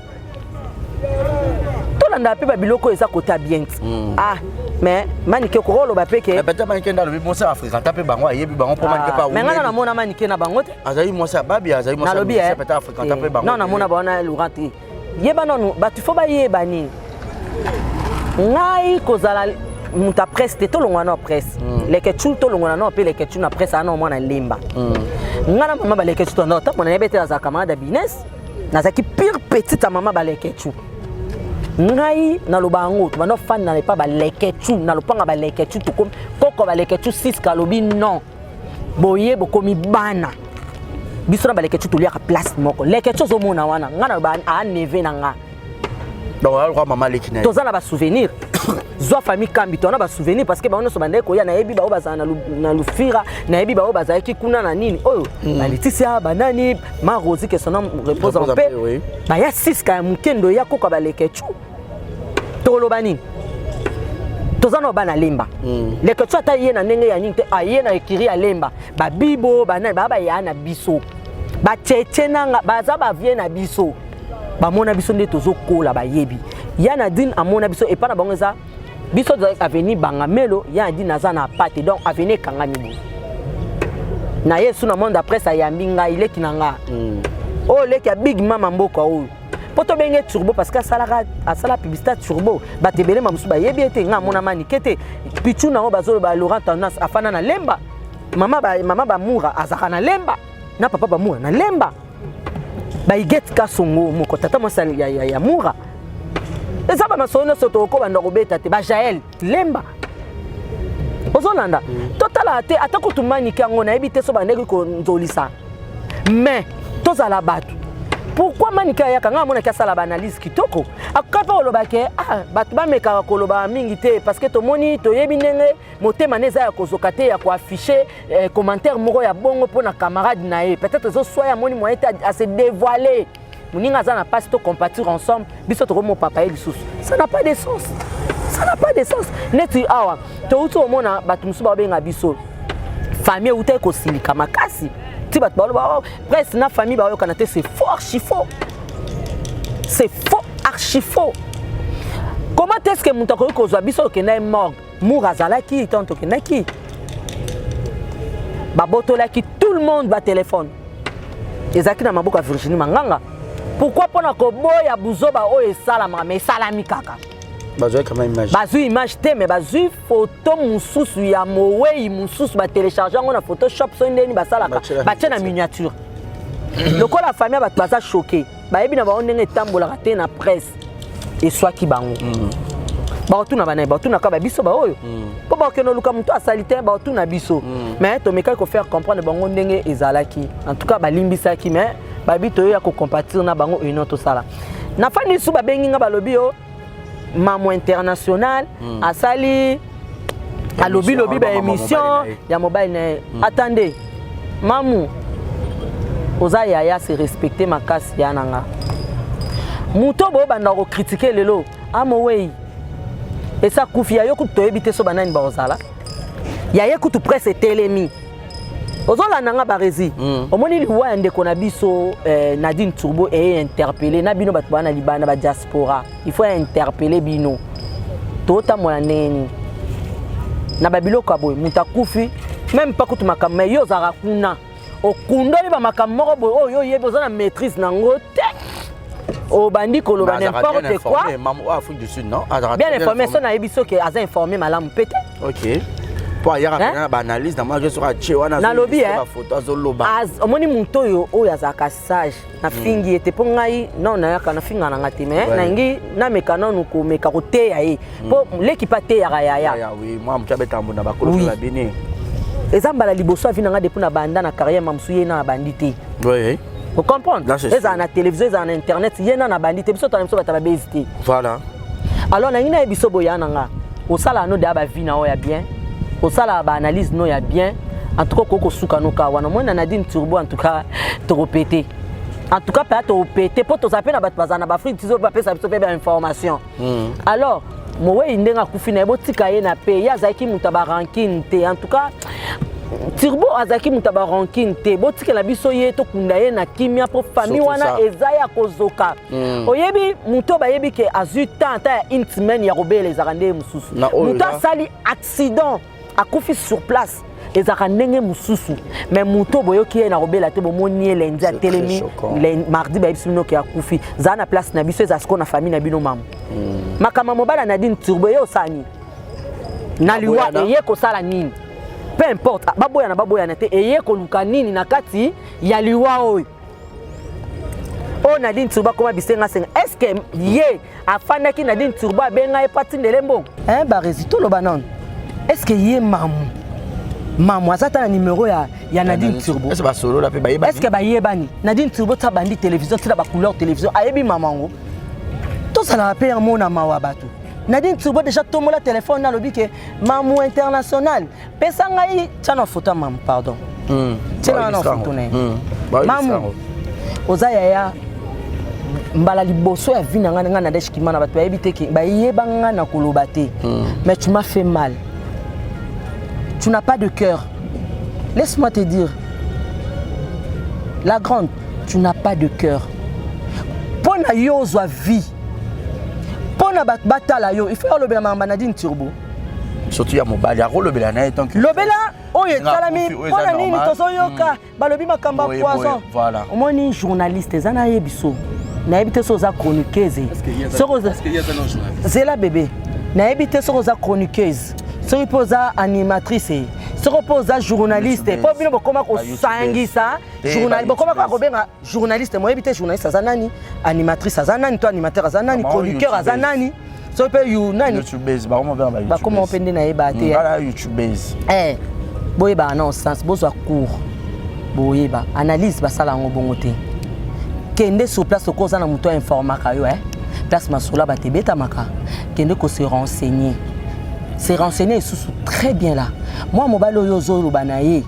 Tolanda mpe babiloko oyo eza côté ya bien ti. Ah, mais Manike okoki oloba mpe ke peut-être Manike nde alobi mwasi afrikanta mpe bango ayebi bango mpo Manike mpe. Mais ngai namona Manike na bango te. Azali mwasi ya babi, azali mwasi. Nalobi peut-être afrikanta mpe bango. Non, namona bango na Laurent te. Yeba nanu bato fo bayeba nini. Ngai kozala moto ya presse te, tolongwa na presse. Leketchu tolongwa na mpe Leketchu na presse ana mwana lemba. Ngai na mama baleketchu tondo ntango nayebi ete azala camarade ya Bines, nazalaki pire petite ya mama baleketchu. Ngai naloba yango, tobanda ofanda na epa baleketchu na lopanga baleketchu, tokomi koko baleketchu siska alobi non boye bokomi bana biso na baleketchu, toliaka place moko. Leketchu ozomona wana, ngai naloba aneve na nga. Donc alokwa mama leki na ye. Toza na basouvenir, zwa famille Kambi, toza na basouvenir parce que bango nyonso bandeki koya. Nayebi bao bazala na Lufira, nayebi bao bazalaki kuna na nini oyo, baletisia banani, ma Rosi que son âme repose en paix, baya siska ya mokendo ya koka baleketchu. Toloba nini? Toza na bana Lemba. Leketchu ata ye na ndenge ya nini te, aye na ekiri ya Lemba, babibo banani baa baya na biso, bacheche nanga baza bavie na biso, bamona biso nde tozokola, bayebi ya Nadine amona biso epai na bango. Eza biso avenue Bangamelo, ya Nadine aza na pate, donc avenue ekangami boye na ye. Su na monde après ayambi ngai leki na nga oyo, leki ya big mama mboka oyo, mpo tobenge Turbo parce que asalaka, asala publicité ya Turbo. Bato ebele ma mosusu bayebi ete nga amona Manike te. Pichu nango bazoloba Laurent Tendance afanda na Lemba, mama ba, mama Bamura azalaka na Lemba na papa Bamura na Lemba, baigete Kasongo moko tata mwasi ya Mura. Eza bamasolo nyonso tokobanda kobeta te. Bajael Lemba ozolanda, totala te ata kutu Manike yango nayebi te so bandeki konzolisa, mais tozala bato. Pourquoi Manike ayaka? Ngai amonaki asala baanalyse kitoko, akoka mpe koloba ke ah, bato bamekaka koloba mingi te parce que tomoni, toyebi ndenge motema ne eza ya kozoka te ya koaffiche commentaire moko ya bongo mpo na camarade na ye. Peut-être ezoswa ye, amoni moyen te ase dévoiler. Moninga aza na mpasi, to compatir ensemble, biso tokomopapa ye lisusu. Ça n'a pas de sens, ça n'a pas de sens. Neti awa touti komona bato mosusu babenga biso famille eutaki kosilika makasi ti bato baloba oh, presse na famille bayokana te. C'est faux, archi faux, c'est faux, archi faux. Comment est-ce que moto akoki kozwa biso okenda ye morgue? Mour azalaki ntango tokendaki, babotolaki tout le monde batelefone ezalaki na maboko ya Virginie Manganga. Pourquoi? Mpona koboya buzoba oyo esalamaka, mais esalami kaka. Bazwaki quand même image? Bazwi image te, mais bazwi photo mosusu ya mowei mosusu, batélécharge yango na Photoshop, soki ndeni basalaka, batie na miniature. Lokola famille ya bato baza choqué, bayebi na bango ndenge etambolaka te na presse, eswaki bango. Baotuna banaye, baotunaka babiso baoyo mpo bakokende oluka moto asali te, baotuna biso. Mais tomekaki kofaire comprendre bango ndenge ezalaki. En tout cas balimbisaki, mais babi toyoya kocompatir na bango union tosala. Nafandi su, babengi nga, balobi yo Mamo International asali, alobi lobi baémission ya mobali na ye. Attendez, mamu oza yaya, se respecte makasi ya na nga. Moto boyobanda kocritiquer lelo, amowei esa kufi ya yo kutu toyebi te so banani bakozala ya ye kutu. Presse etelemi, ozolanda nga baresi. Omoni liwa ya ndeko na biso Nadine Turbo eye interpellé na bino bato baa na libanda, badiaspora. Il faut interpeller bino. Totambola ndenge nini na babiloko ya boye? Moto akufi, même mpa kutu makambo, mais yo ozalaka kuna, okundoli bamakambo moko boye oyo oyebi, oza na maîtrise nango te, obandi koloba n'importe quoi. Afrique du Sud, non? Bien informé, so nayebi soki aza informé malamu mpe te. Ok, mpo ayaka pena na baanalyse na mwa soki atie wana. Nalobi bafoto azoloba. Omoni moto oyo, oyo azalaka sage, nafingi ye te, mpo ngai non, nayaka nafinga na nga te, mais nalingi nameka nanu komeka koteya ye, mpo leki mpe ateyaka yaya. Mwa moto abetaka na bakolo na bini. Eza mbala liboso avi na nga depuis na banda na carrière, mamosu ye na abandi te. Ocomprendre, ezala na télévision, ezala na internet, ye na na bandi te. Biso tala biso bato babezi te. Voilà. Alors nangi nayebi so boya na nga, osala no deya bavie na oyo ya bien, osala baanalyse no ya bien. En tout cas okoki kosuka no ka wana. Omoni na Nadine Turbo, en tout cas tokopete, en tout cas mpe tokopete, mpo tozala mpe na bato bazala na baafrike tizo, bapesa biso mpe bainformation. Alors mowei ndenge akufi na ye, botika ye na pe. Ye azalaki moto ya barancune te. En tout cas Turbo azalaki moto ya barancune te. Botikela biso ye, tokunda ye na kimia, mpo famille wana eza ya kozoka. Oyebi moto oyo bayebi ke azwi temps ata ya une semaine ya kobela, ezalaka ndenge mosusu. Moto asali accident, akufi sur place, ezalaka ndenge mosusu. Mais moto boyoki ye na kobela te, bomoni ye lundi atelemi, mardi bayebisi bino ke akufi. Zala na place na biso, eza sikoyo na famille na bino. Mama, makambo ya mobali ya Nadine Turbo eye osala nini na liwa? Eye kosala nini? Peu importe, baboyana baboyana te, eye koluka nini na kati ya liwa oyo? Oyo Nadine Turbo akoma bisengasenga, est ce que ye afandaki Nadine Turbo abenga ye po atindele mbongo? Baresi, toloba nano, est ce que ye mamu, mamu aza ata na numero ya Nadine Turbo? Est basolola mpe bayebani? Est ce que bayebani? Nadine Turbo tia bandi télévision, tina bacouleur télévision, ayebi mama yango. Tozalaka mpe ya mona mawa bato. Nadine Turbo déjà tombola telefone, nalobi ke Mamu International, pesa ngai, tia na foto ya mamu, pardon, tia na foto na ye. Mamu oza yaya, mbala liboso ya vie na ngai, ngai Nadège Kimana, bato bayebi te ke bayeba ngai na koloba te, mais tu m'as fait mal. Tu n'as pas de cœur, laisse-moi te dire, la grande, tu n'as pas de cœur. Mpo na yo ozwa vie, mpo na bato batala yo, il faut olobela makambo ya Nadine Turbo. Surtout ya mobali, akolobela na ye tant que lobela oyo esalami. Mpo na nini tozoyoka balobi makambo ya poison? Omoni journaliste eza, nayebi so, nayebi te so oza chroniqueuse, soki zela bebe, nayebi te soki oza chroniqueuse, soki mpe oza animatrice, soki mpe oza journaliste, mpo bino bokoma kosangisa bokoma kaka kobenga journaliste. Moyebi te journaliste aza nani, animatrice aza nani, to animateur aza nani, chroniqueur aza nani, soki mpe yu nani, bakoma mpe nde nayeba te. Boyebaka na sens, bozwa cours, boyeba analyse, basala yango bongo te. Kende sur place, oko oza na moto ainformaka yo, eh? Place masolo bato ebetamaka, kende kose renseigner, se renseigner lisusu très bien. Là, mwa mobali oyo ozoloba na ye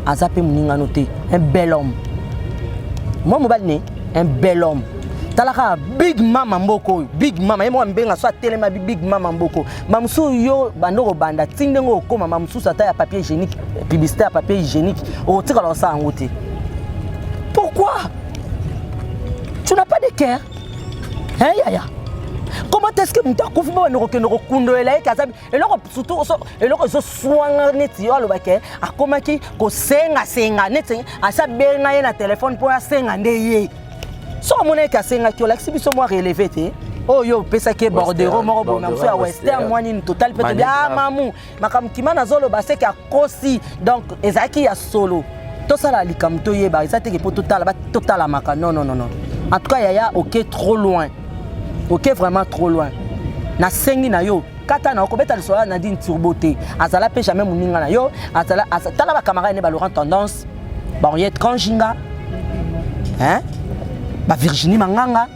aza mpe moningano te, un bel homme, mwa mobali ne, un bel homme. Tala kaka big mama mboka oyo, big mama ye moko ambenga so atelema bi big mama mboko. Bamosusu yo banda kobanda ti ndenge okóma, bamosusu ata ya papier hygiénique, publicité ya papier hygiénique okotikala kosala yango te. Pourquoi tu n'as pas de cœur, hein, yaya? Comment est-ce que moto akufi mpo banda kokende kokundolela ye kaza eloko surtout eloko ezoswanga neti yo alobake akomaki kosengasenga neti asi abenga ye na telefone mpo asenga nde ye soki omona eke asengaki olakisi biso mwa releve te oyo opesaki ye bordero moko boye na mosusu ya western mwa nini totali mpe tobi ah mamu makambo kima nazoloba seke akosi donc ezalaki ya solo tosala likambo toyeba eza teke mpo totala totalamaka non non non non en tout cas yaya oke trop loin oke vraiment trop loin nasengi na yo kata na okobeta lisolo ya Nadine Turbo te azala mpe jamais moninga na yo azala tala bacamarade ne ba Laurent Tendance ba Henriette Kanjinga hein ba Virginie Manganga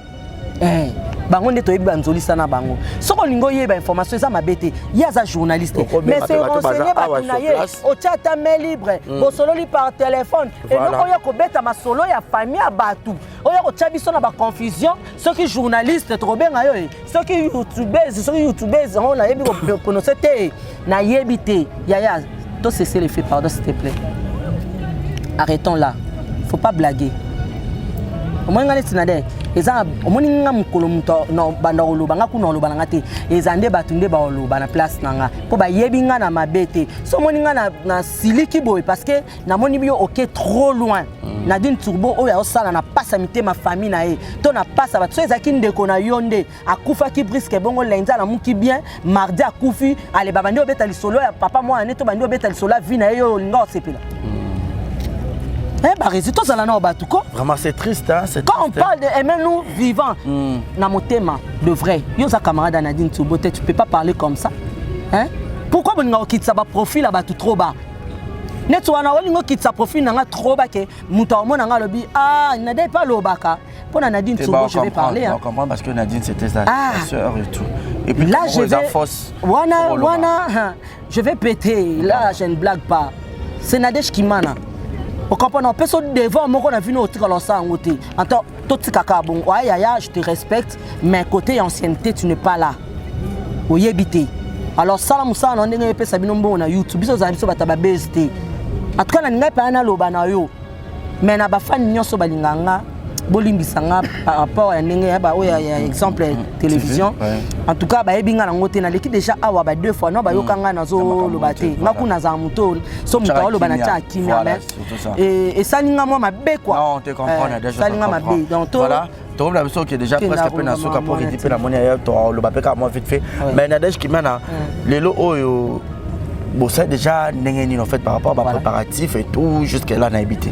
eh bango nde toyebi banzolisa na bango soki olingi oyeba information eza mabe te ye aza journaliste mais se renseigner bato na ye otya ata main libre mm. bosololi par téléphone eloko oyo kobeta masolo ya famille ya bato oyo kotya biso na baconfusion soki journaliste tokobenga yo ye soki youtubeuse soki youtubeuse yango nayebi koprononce te nayebi te yaya to cesser le fait pardon s'il te plaît arrêtons là faut pas blaguer omoni nga neti na de eza omoni nga mokolo moto banda koloba nga kuna oloba na nga te eza nde bato nde baoloba na place na nga mpo bayebi nga na mabe te so omoni nga na, na siliki boye parce que namoni biyo oke trop loin mm. Nadine Turbo oyo aosala na pasa mitema famille na ye to na pasa bato so ezalaki ndeko na yo nde akufaki briske bongo lundi alamuki bien mardi akufi ale babandi obeta lisolo ya papa mwana ne to bandi obeta lisolo ya vie na ye yo olinga osepela mm. Eh, barezi tozala nao bato ko vraiment c'est triste hein, c'est quand on parle de aimer nous vivant mm. na motema de vrai yo oza camarade ya Nadine Turbo te tu peux pas parler comme ça hein? pourquoi bolinga kokitisa baprofil ya bato trop bas neti wana olingi okitisa profil na nga trop bake moto akomona nga alobi ah nade mpe alobaka mpo na Nadine Tsobo je vais parler hein. comprendre parce que Nadine c'était sa, ah. sa sœur et tout et puis là je vais force wana wana je vais péter là je ne blague pas c'est Nadège Kimana okomprendre opesa devant moko na vino otikala osala yango te ata totikaka bongo ayaya je te respecte mais côté ya ancienneté tu n'es pas là oyebi te alors sala mosala na ndenge epesa bino mbongo na youtube biso ozala biso bato ya babase te en tout cas nalingai mpenza naloba na yo mais na bafani nyonso balinga nga bolimbisa nga par rapport ya ndenge ya baoyo ya exemple ya télévision en tout cas bayebi nga nango te naleki déjà awa ba deux fois no bayoka nga nazoloba te nga kuna nazala moto so moto aoloba na tia kimia mais esali nga mwa mabe quoi esali nga mabe donc to tokomi na biso oke déjà presque mpe na suka mpo redi mpe namoni aye toloba mpe kaka mwa vite fait mais nadege kimana lelo oyo bosali déjà ndenge nini en fait par rapport à bapréparatif et tout jusque là nayebi te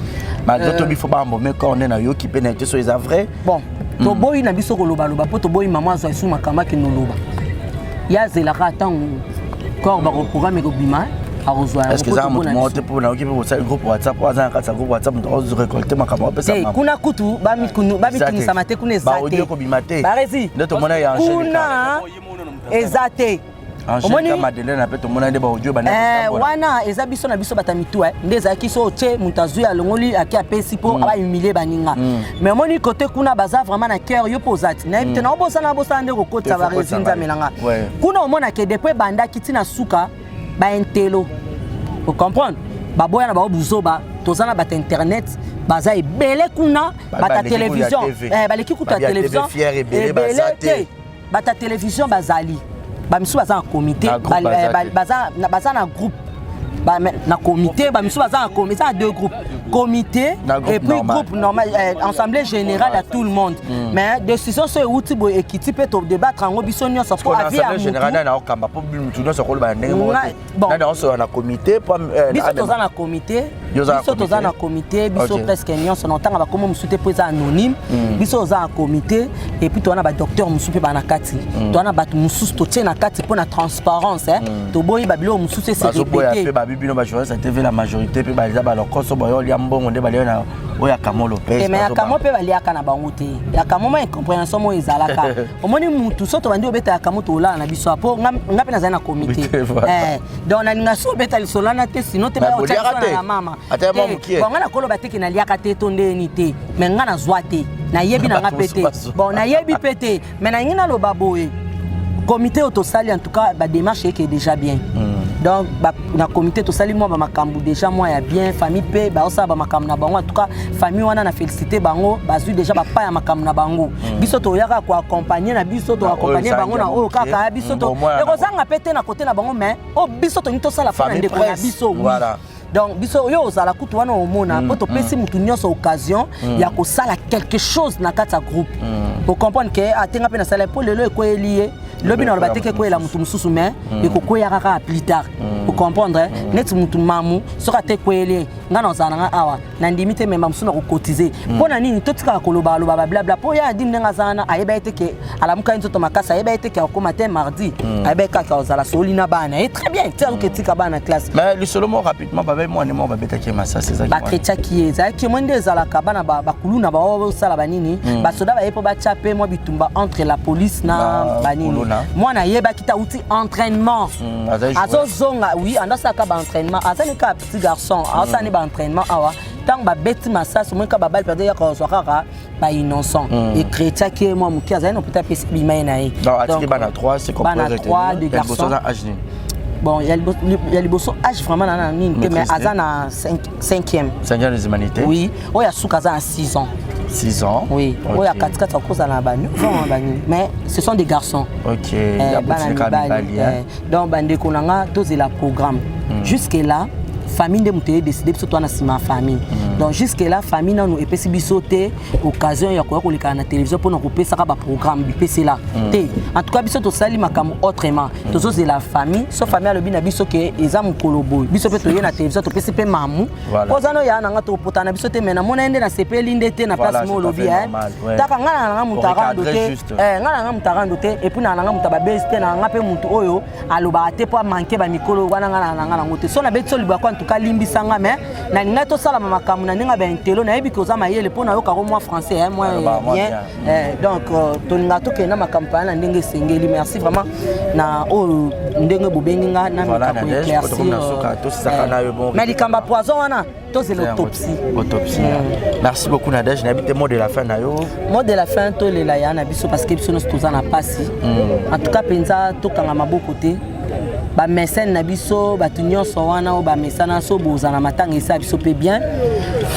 malgré tobi fo baambome corps nde nayoki mpe nayebi te so eza vrai bon toboyi na biso kolobaloba mpo toboyi mama azwa esu makambo akende oloba ye azelaka ntango corps bakoprogramme ekobima akozwa yango eza moto moko te mpo nayoki mpe bosali groupe whatsapp oyo aza na kati ya groupe whatsapp moto akorecolte makambo apesa te kuna kutu bamitungisama te kuna eza te kobima te barezi nde tomona ya kuna eza te omoni Madeleine mpe tomona nde baaudio bana eh, wana eza biso na biso bata mitu eh. nde ezalaki so otie moto azwi alongoli ake apesi mpo mm. abahumilie baninga mm. mais omoni kote kuna baza vraiment na cœur yo mpo oza ti nayebi te mm. naobosana bosana nde kokotisa baresi nzambe na nga kuna omonake depuis ebandaki ntina suka ba intello o comprendre baboya na bango buzoba toza na bato internet baza ebele kuna bato ya télévision eh, baleki kutu ya télévision ebele te bato ya télévision bazali bamisusu baza na comité eh, baza na groupe na comité bamisusu baza na comité eza na deux groupes comité et puis groupe normal eh, assemblée générale à tout le monde mm. mais décision so euti boye ekiti mpe todébattre yango biso nyonso po avis ya mutu nani akokamba mpo mutu nyonso akoloba na ndenge moko te nani akosola na comité po eh, biso toza na comité biso toza na comité biso presque nyonso na otanga bakombo mosusu te mpo eza anonyme mm. biso toza na comité et puis toza na badocteur mosusu mpe baa na kati mm. toza na bato mosusu totie na kati mpo na transparence toboyi babiloko mosusu ese répété mpe babi bino bajournaliste ya tv la majorité mpe baza balokoso boyo olia mbongo nde balia na oyo ya kamo lopez mais ya kamo mpe baliaka na bango te ya kamo ma incompréhension moko ezalaka omoni mutu so tobandi obeta ya kamo tolala na biso po nga mpe nazali na comité eh, donc nalinga so obeta lisolo wana te sino te na mama bon nga nakoloba te ke naliaka te to ndeni te mais nga nazwa te nayebi na nga mpe te bon nayebi mpe te mais nalingi naloba boye comité oyo tosali en tout cas badémarche eke déjà bien mm. Donc ba, na comité tosali mwa bamakambo déjà mwa ya bien, famille mpe baosala bamakambo na bango. En tout cas famille wana na félicité bango, bazwi déjà bapa ya makambo na bango. Biso toyaka koaccompagne na biso, toaccompagne bango na oyo kaka ya biso to ekozanga mpe te na kote na bango, mais oyo biso tolingi tosala mpo na ndeko na biso, oui. Voilà. Donc biso oyo ozala kutu wana omona mpo topesi motu nyonso occasion ya kosala quelque chose na kati ya groupe. Ocomprendre ke atenga mpe nasala mpo lelo ekweyeli ye, lobi na loba te ke ekweyela motu mosusu, mais ekokweyaka kaka plus tard. Ocomprendre neti motu mamu soki ate ekweyeli ye, ngai na ozala na ngai awa, nandimi te mema mosusu na kokotize. Mpo na nini totikaka koloba aloba bablabla? Mpo ya adi ndenge aza wana, ayeba ye te ke alamuka ye nzoto makasi, ayeba ye te ke akokoma te mardi, ayeba ye kaka ozala soli na bana ye très bien ti akoki etika bana classe. Mais lisolo moko rapidement, babe mwana moko babetaki ye masasi, ezalaki mwana. Bakretiaki ye, ezalaki mwa nde ezalaka bana bakuluna baosala banini, basoda baye mpo batya mpe mwa bitumba entre la police na banini. Kuluna. Mwana ayebaki te auti entraînement, azali joueur. Azozonga, oui, ando asalaka baentraînement, azali kaka petit garçon, aosala ne baentraînement awa. Ntango babeti masasi, omoi kaka babali perde, yaka kozwa kaka bainnocent. Ekretiaki ye mwa moke, azali na hôpital, apesi bima ye na ye. Donc atiki bana 3, c'est Bana 3 de garçon. Garçon. Âge nini? Bon, ya liboso âge vraiment na nini te, mais Maîtrise te. Aza na 5e. Cinquième des humanités. Oui, oyo asuka aza na 6 ans. 6 ans. Oui. Ok. Oyo ya katikati akozala na ba 9 ans, banini, mais ce sont des garçons. Ok. Eh, Ya bana botika mibali mibali, hein. eh. Donc bandeko na nga, tozela programme. Jusque là famille nde moto eyedeside, biso toa na nsima ya famille. Donc jusque là famille nanu epesi biso te occasion ya koya kolekana na télévision mpona kopesaka baprogramme bipesela te. En tout cas biso tosali makambo autrement, tozozela famille. So famille alobi na biso ke eza mokolo boye, biso mpe toye na télévision, topesi mpe mamu. Voilà. Oza no ya na nga, topotana na biso te, mais namona ye nde nasepeli nde te na Voilà, place mo c'est tout à olobi. fait normal, ouais. Taka nga na nga moto arando Recadrer te. juste. Eh, nga na nga moto arando te, et puis na nga moto ababesi te, na nga mpe moto oyo alobaka te mpo amanke bamikolo wana, nga na nga nango te. So nabeti so libako, en tout cas limbisa nga, mais nalingai tosalama makambo na ndenge ya baintelo. Nayebi ke oza mayele mpo nayokako mwa français, eh, mwa Alobaka mwa bien. bien. Eh, donc tolingaka tokende na makambo mpana na ndenge esengeli. Merci vraiment na oyo ndenge bobengi nga na Voilà, meka Nadège, po tokomi na suka, tosisaka na yo bon. Mais likambo ya poison wana, tozela autopsie. Autopsie. Merci beaucoup Nadège, nayebi te mot de la fin na yo. Mot de la fin, tolela ya na biso parce que biso nyonso toza na pasi. En tout cas mpenza tokanga maboko te, bamesene na biso, bato nyonso wana oyo bamesana so bozala na matanga, esala biso mpe bien.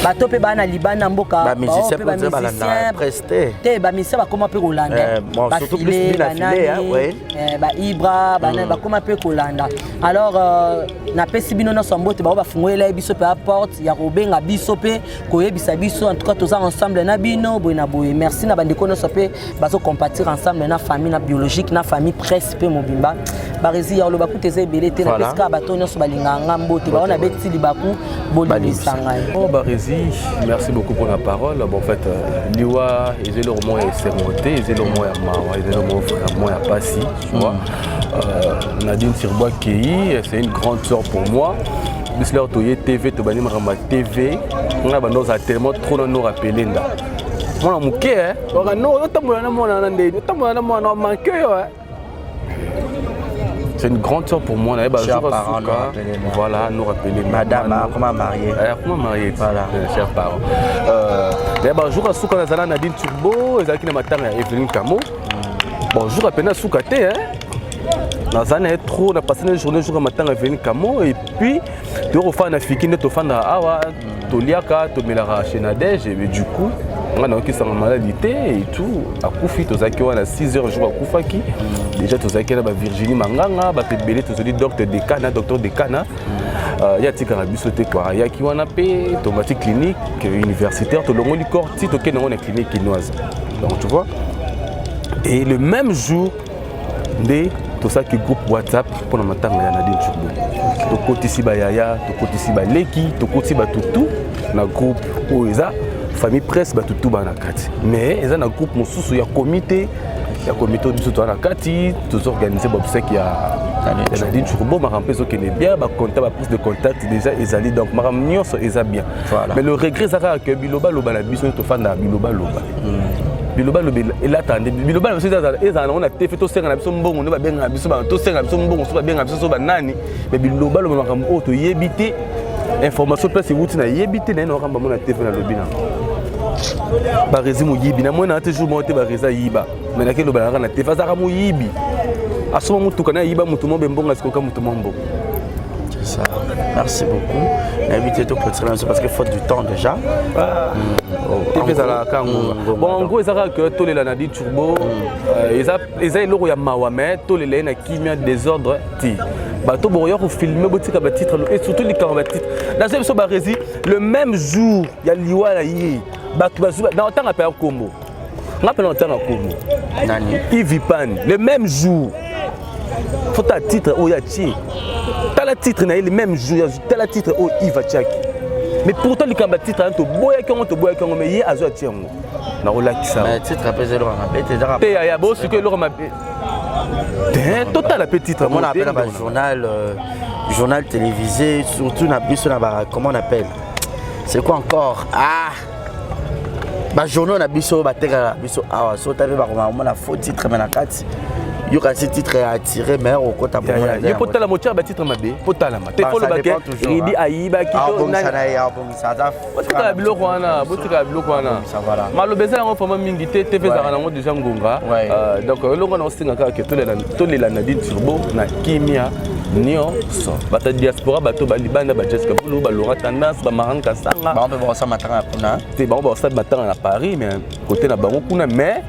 Bato mpe baa na libanda mboka, Bamusicien bao mpe mpe oza balanda bamusicien presse te. Te, bamusicien bakóma mpe kolanda. Eh, bon, surtout plus Bafile, Bila Filet, hein, ouais. Baibra banani bakóma mpe kolanda. Alors napesi bino nyonso mbote, bao bafungolela ye biso mpe aporte ya kobenga biso mpe koyebisa biso. En tout cas toza ensemble na bino boye na boye. Merci na bandeko nyonso mpe bazocompatir ensemble na famille na biologique, na famille presse mpe mobimba. Baresi ya koloba kuta eza ebele te. Voilà. Napesi kaka bato nyonso balingaka nga mbote, bao nabeti libaku, bolimbisa ngai. Bon, Barési, merci beaucoup pour la parole. Bon, en fait, Liwa, ils ont le moins sermonté, ils ont le moins mawa, ils ont le moins vraiment ya pasi, tu vois. Nadine Sirbois Kei, c'est une grande sœur pour moi. Biso lelo toye TV, tobandi makambo ya TV, nga bando ozala tellement trop na nous rappeler nda. Mwana moke, eh? Waka no, otambola na mwana na ndeni, otambola na mwana manque yo, eh? C'est une grande sœur pour moi. Naye Chers jour parents, asuka, nous rappelez, là. Voilà, nous rappeler. Madame, hein, comment marier? Comment marier? Voilà. Chers parents. Naye ba jour asuka nazala Nadine Turbo, ezalaki na matanga ya Evelyne Kamo. Bon, jour apena suka te, hein. Naza na ye trop, na passé na journée jour ya matanga ya Evelyne Kamo et puis tokofanda na fiki nde tofandaka awa, toliaka, tomelaka chez Nadège et du coup nga nayokisanga maladi te et tout, akufi. Tozalaki wana 6 heures jour akufaki. Déjà tozalaki na bavirginie Manganga, bato ebele, tozali docteur Dekana, docteur Dekana. Ye atikaka biso te quoi. Ayaki wana mpe tomati clinique universitaire, tolongoli corps ti tokende yango na clinique kinoise. Donc tu vois, et le même jour nde tosalaki groupe WhatsApp mpona matanga ya Nadine Turbo. Tokotisi bayaya, tokotisi baleki, tokotisi bato tu na groupe oyo eza famille presse, bato tu baa na kati. Mais eza na groupe mosusu ya comité, ya comité oyo biso toza na kati, tozoorganize baobsèque ya Nadine Turbo. Makambo mpe ezokende bien, bacontact, baprise de contact déjà ezali, donc makambo nyonso eza bien. Voilà. Mais le regret eza kaka ke bilobaloba na biso nde tofandaka, bilobaloba, bilobaloba elata nde biloba na biso ezala nango na te fe. Tosenga na biso mbongo nde babengaka biso, tosenga biso mbongo so babengaka biso so banani, mais bilobaloba, makambo oyo toyebi te, information place ewuti nayebi te. Naye na makambo mona te fe, nalobi nango Baresi moyibi, namoni na te jour moko te Baresi ayiba, mais nake loba naka na te fe, azalaka moyibi, asoma motuka na ayiba motu mo bembongo, asikoka motu mo mbongo. C'est ça. Merci beaucoup. Nayebi te toclôturer na biso parce que faute du temps déjà. Ah. Te mpe ezalaka yango. Bon, en gros, ezalaka que tolela na di turbo, eza eloko ya mawa, mais tolela ye na kimia, désordre ti. Bato bokoya kofilme, botika batitre et surtout likambo batitre. Nazo biso baresi le même jour ya liwa na ye, bato bazwi na otanga mpe ya nkombo nga mpe na otanga nkombo nani Ivipan le même jour. Fota titre oyo atie, tala titre na ye le même jour, tala titre oyo Yves atiaki. Mais pourtant likambo ya titre wana toboyaki yango, toboyaki yango, mais ye azwi atie yango nakolakisa. Mais titre mpe eza eloko mabe te, ezaka te yaya bosikoyo eloko mabe te, totala mpe titre. Omona mpe na bajournal, journal télévisé, surtout na biso na ba, comment on appelle, c'est quoi encore, ah, bajournaux na biso batekaka biso awa, so tape bakoma omona faux titre, mais na kati yoka si titre ya attiré, mais okota. Ye mpo tala motia batitre mabe, mpo talama te, fo lobake Ridi ayibaki. Botikala biloko wana, botikala biloko wana, maloba eza yango vraiment mingi te. Te mpe ezalaka nango déjà ngonga. Donc eloko wana osenga kaka ke tolela Nadine Turbo na kimia nyonso. Bato ya diaspora, bato balibanda, ba Jessica Bulu, balora tendance, bamaran Kasanga. Bango mpe bakosala matanga kuna. Te, bango bakosala matanga na Paris, mais côté na bango kuna, mais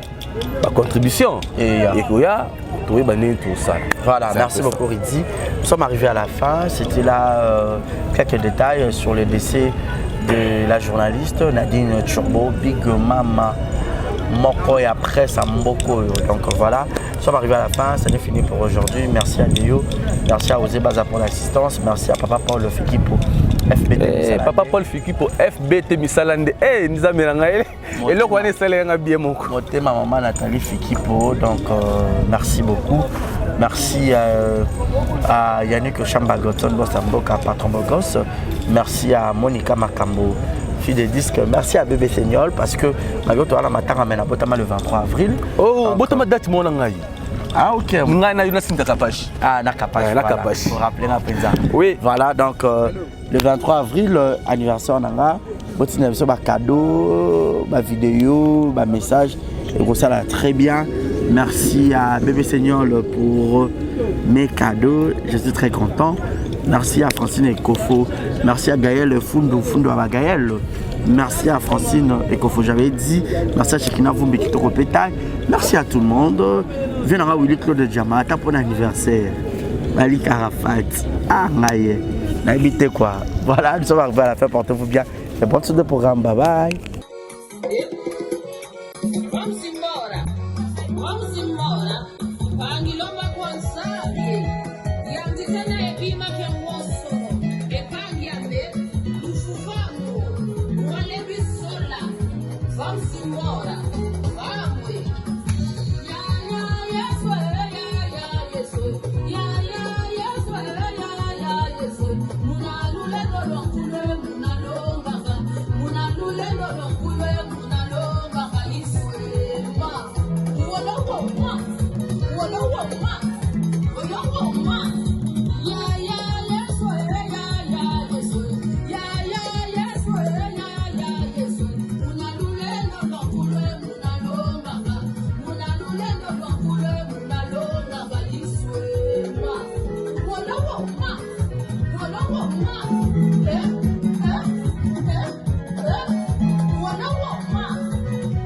bacontribution ekoya, toyeba ndenge tosala. Voilà, merci beaucoup Ridi. Nous sommes arrivés à la fin. C'était là quelques détails sur le décès de la journaliste Nadine Turbo, Big Mama moko et après ça mboko. Donc voilà, nous sommes arrivés à la fin, ça n'est fini pour aujourd'hui. Merci à Léo, merci à Osé Baza pour l'assistance, merci à Papa Paul Fiki pour FBT. Eh, Papa Paul Fiki pour FBT Misalande. Eh, nzambe na ngai. Eloko wana esalaka nga bien moko. Motema maman Nathalie Fikipo, donc merci beaucoup. Merci à Yannick Chambagoton, boss Mboka, patron Bogos. Merci à Monica Makambo, fille de disque. Merci à Bébé Seignol parce que malgré tout, on a botama le 23 avril. Oh, botama date mona ngai. Ah ok. Ngai na yo nasimta kapache. Ah, na kapache. Na kapache. Pour rappeler na penza. Oui. Voilà, donc le 23 avril, anniversaire nanga, botina biso ba cadeau, ba vidéo, ba message et ça là très bien. Merci à Bébé Seignol pour mes cadeaux, je suis très content. Merci à Francine Ekofo, merci à Gaël Fundu, Fundu à Gaël. Merci à Francine Ekofo, j'avais dit. Merci à Chekina Vumbi Kitoko Pétail. Merci à tout le monde. Viens dans Willy Claude Diamata pour l'anniversaire. Malik Arafat. Ah, ngaye. Nayebi te quoi. Voilà, nous sommes arrivés à la fin. Portez-vous bien. Et bonne suite de programme. Bye bye. Wamsimbora, wamsimbora, pangilomba kwansaye, yandikana epima kengwosolo, epangyambe, lufufango, mwalebisola, wamsimbora, vamwe. Ya ya Yesu, ya ya Yesu, ya ya Yesu, ya ya Yesu, munalulelo lwankule munalonganga, munalulelo lwankule munalonganga iswema. Wolowo ma, wolowo ma, wolowo ma. Ya ya Yesu, ya ya Yesu, ya ya Yesu, ya ya Yesu, munalulelo lwankule munalonganga, munalulelo lwankule munalonganga iswema. Wolowo ma, wolowo ma, eh, eh, eh, eh, wolowo ma.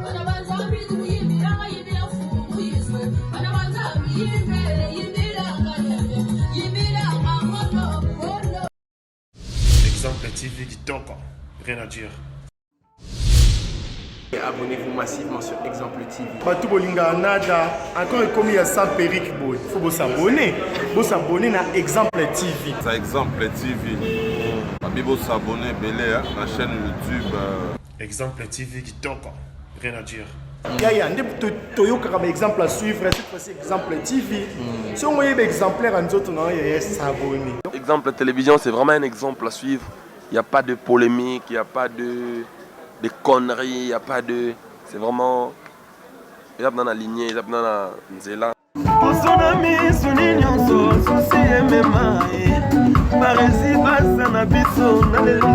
Bana banzambi kuyimbira yimbira fumu yizwe. Bana banzambi yimbere yimbira ngayembe yimbira ngamoto bolo. Exemple TV kitoko, rien à dire. Abonnez-vous massivement sur Exemple TV. Bato bolingaka nada encore ekomi ya sans perruque boye, faut bosabonner, bosabonner na Exemple TV. Ça, Exemple TV. Babi bosabonner ebele na chaîne YouTube. Exemple TV kitoko, rien à dire. Yaya nde toyokaka baexemple à suivre. Cette fois-ci Exemple TV, soki oyeba exemplaire ya nzoto na yo, yaya, s'abonner. Exemple Télévision, c'est vraiment un exemple à suivre. Il n'y a pas de polémique, il n'y a pas de conneries, il n'y a pas de. C'est vraiment. Il y a dans la lignée, il y a dans la nzela. Poso na miso ni nyonso susi emema ye baresi baza na biso na lelo.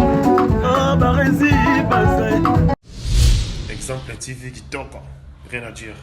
Ah, baresi baza. Exemple TV kitoko, rien à dire.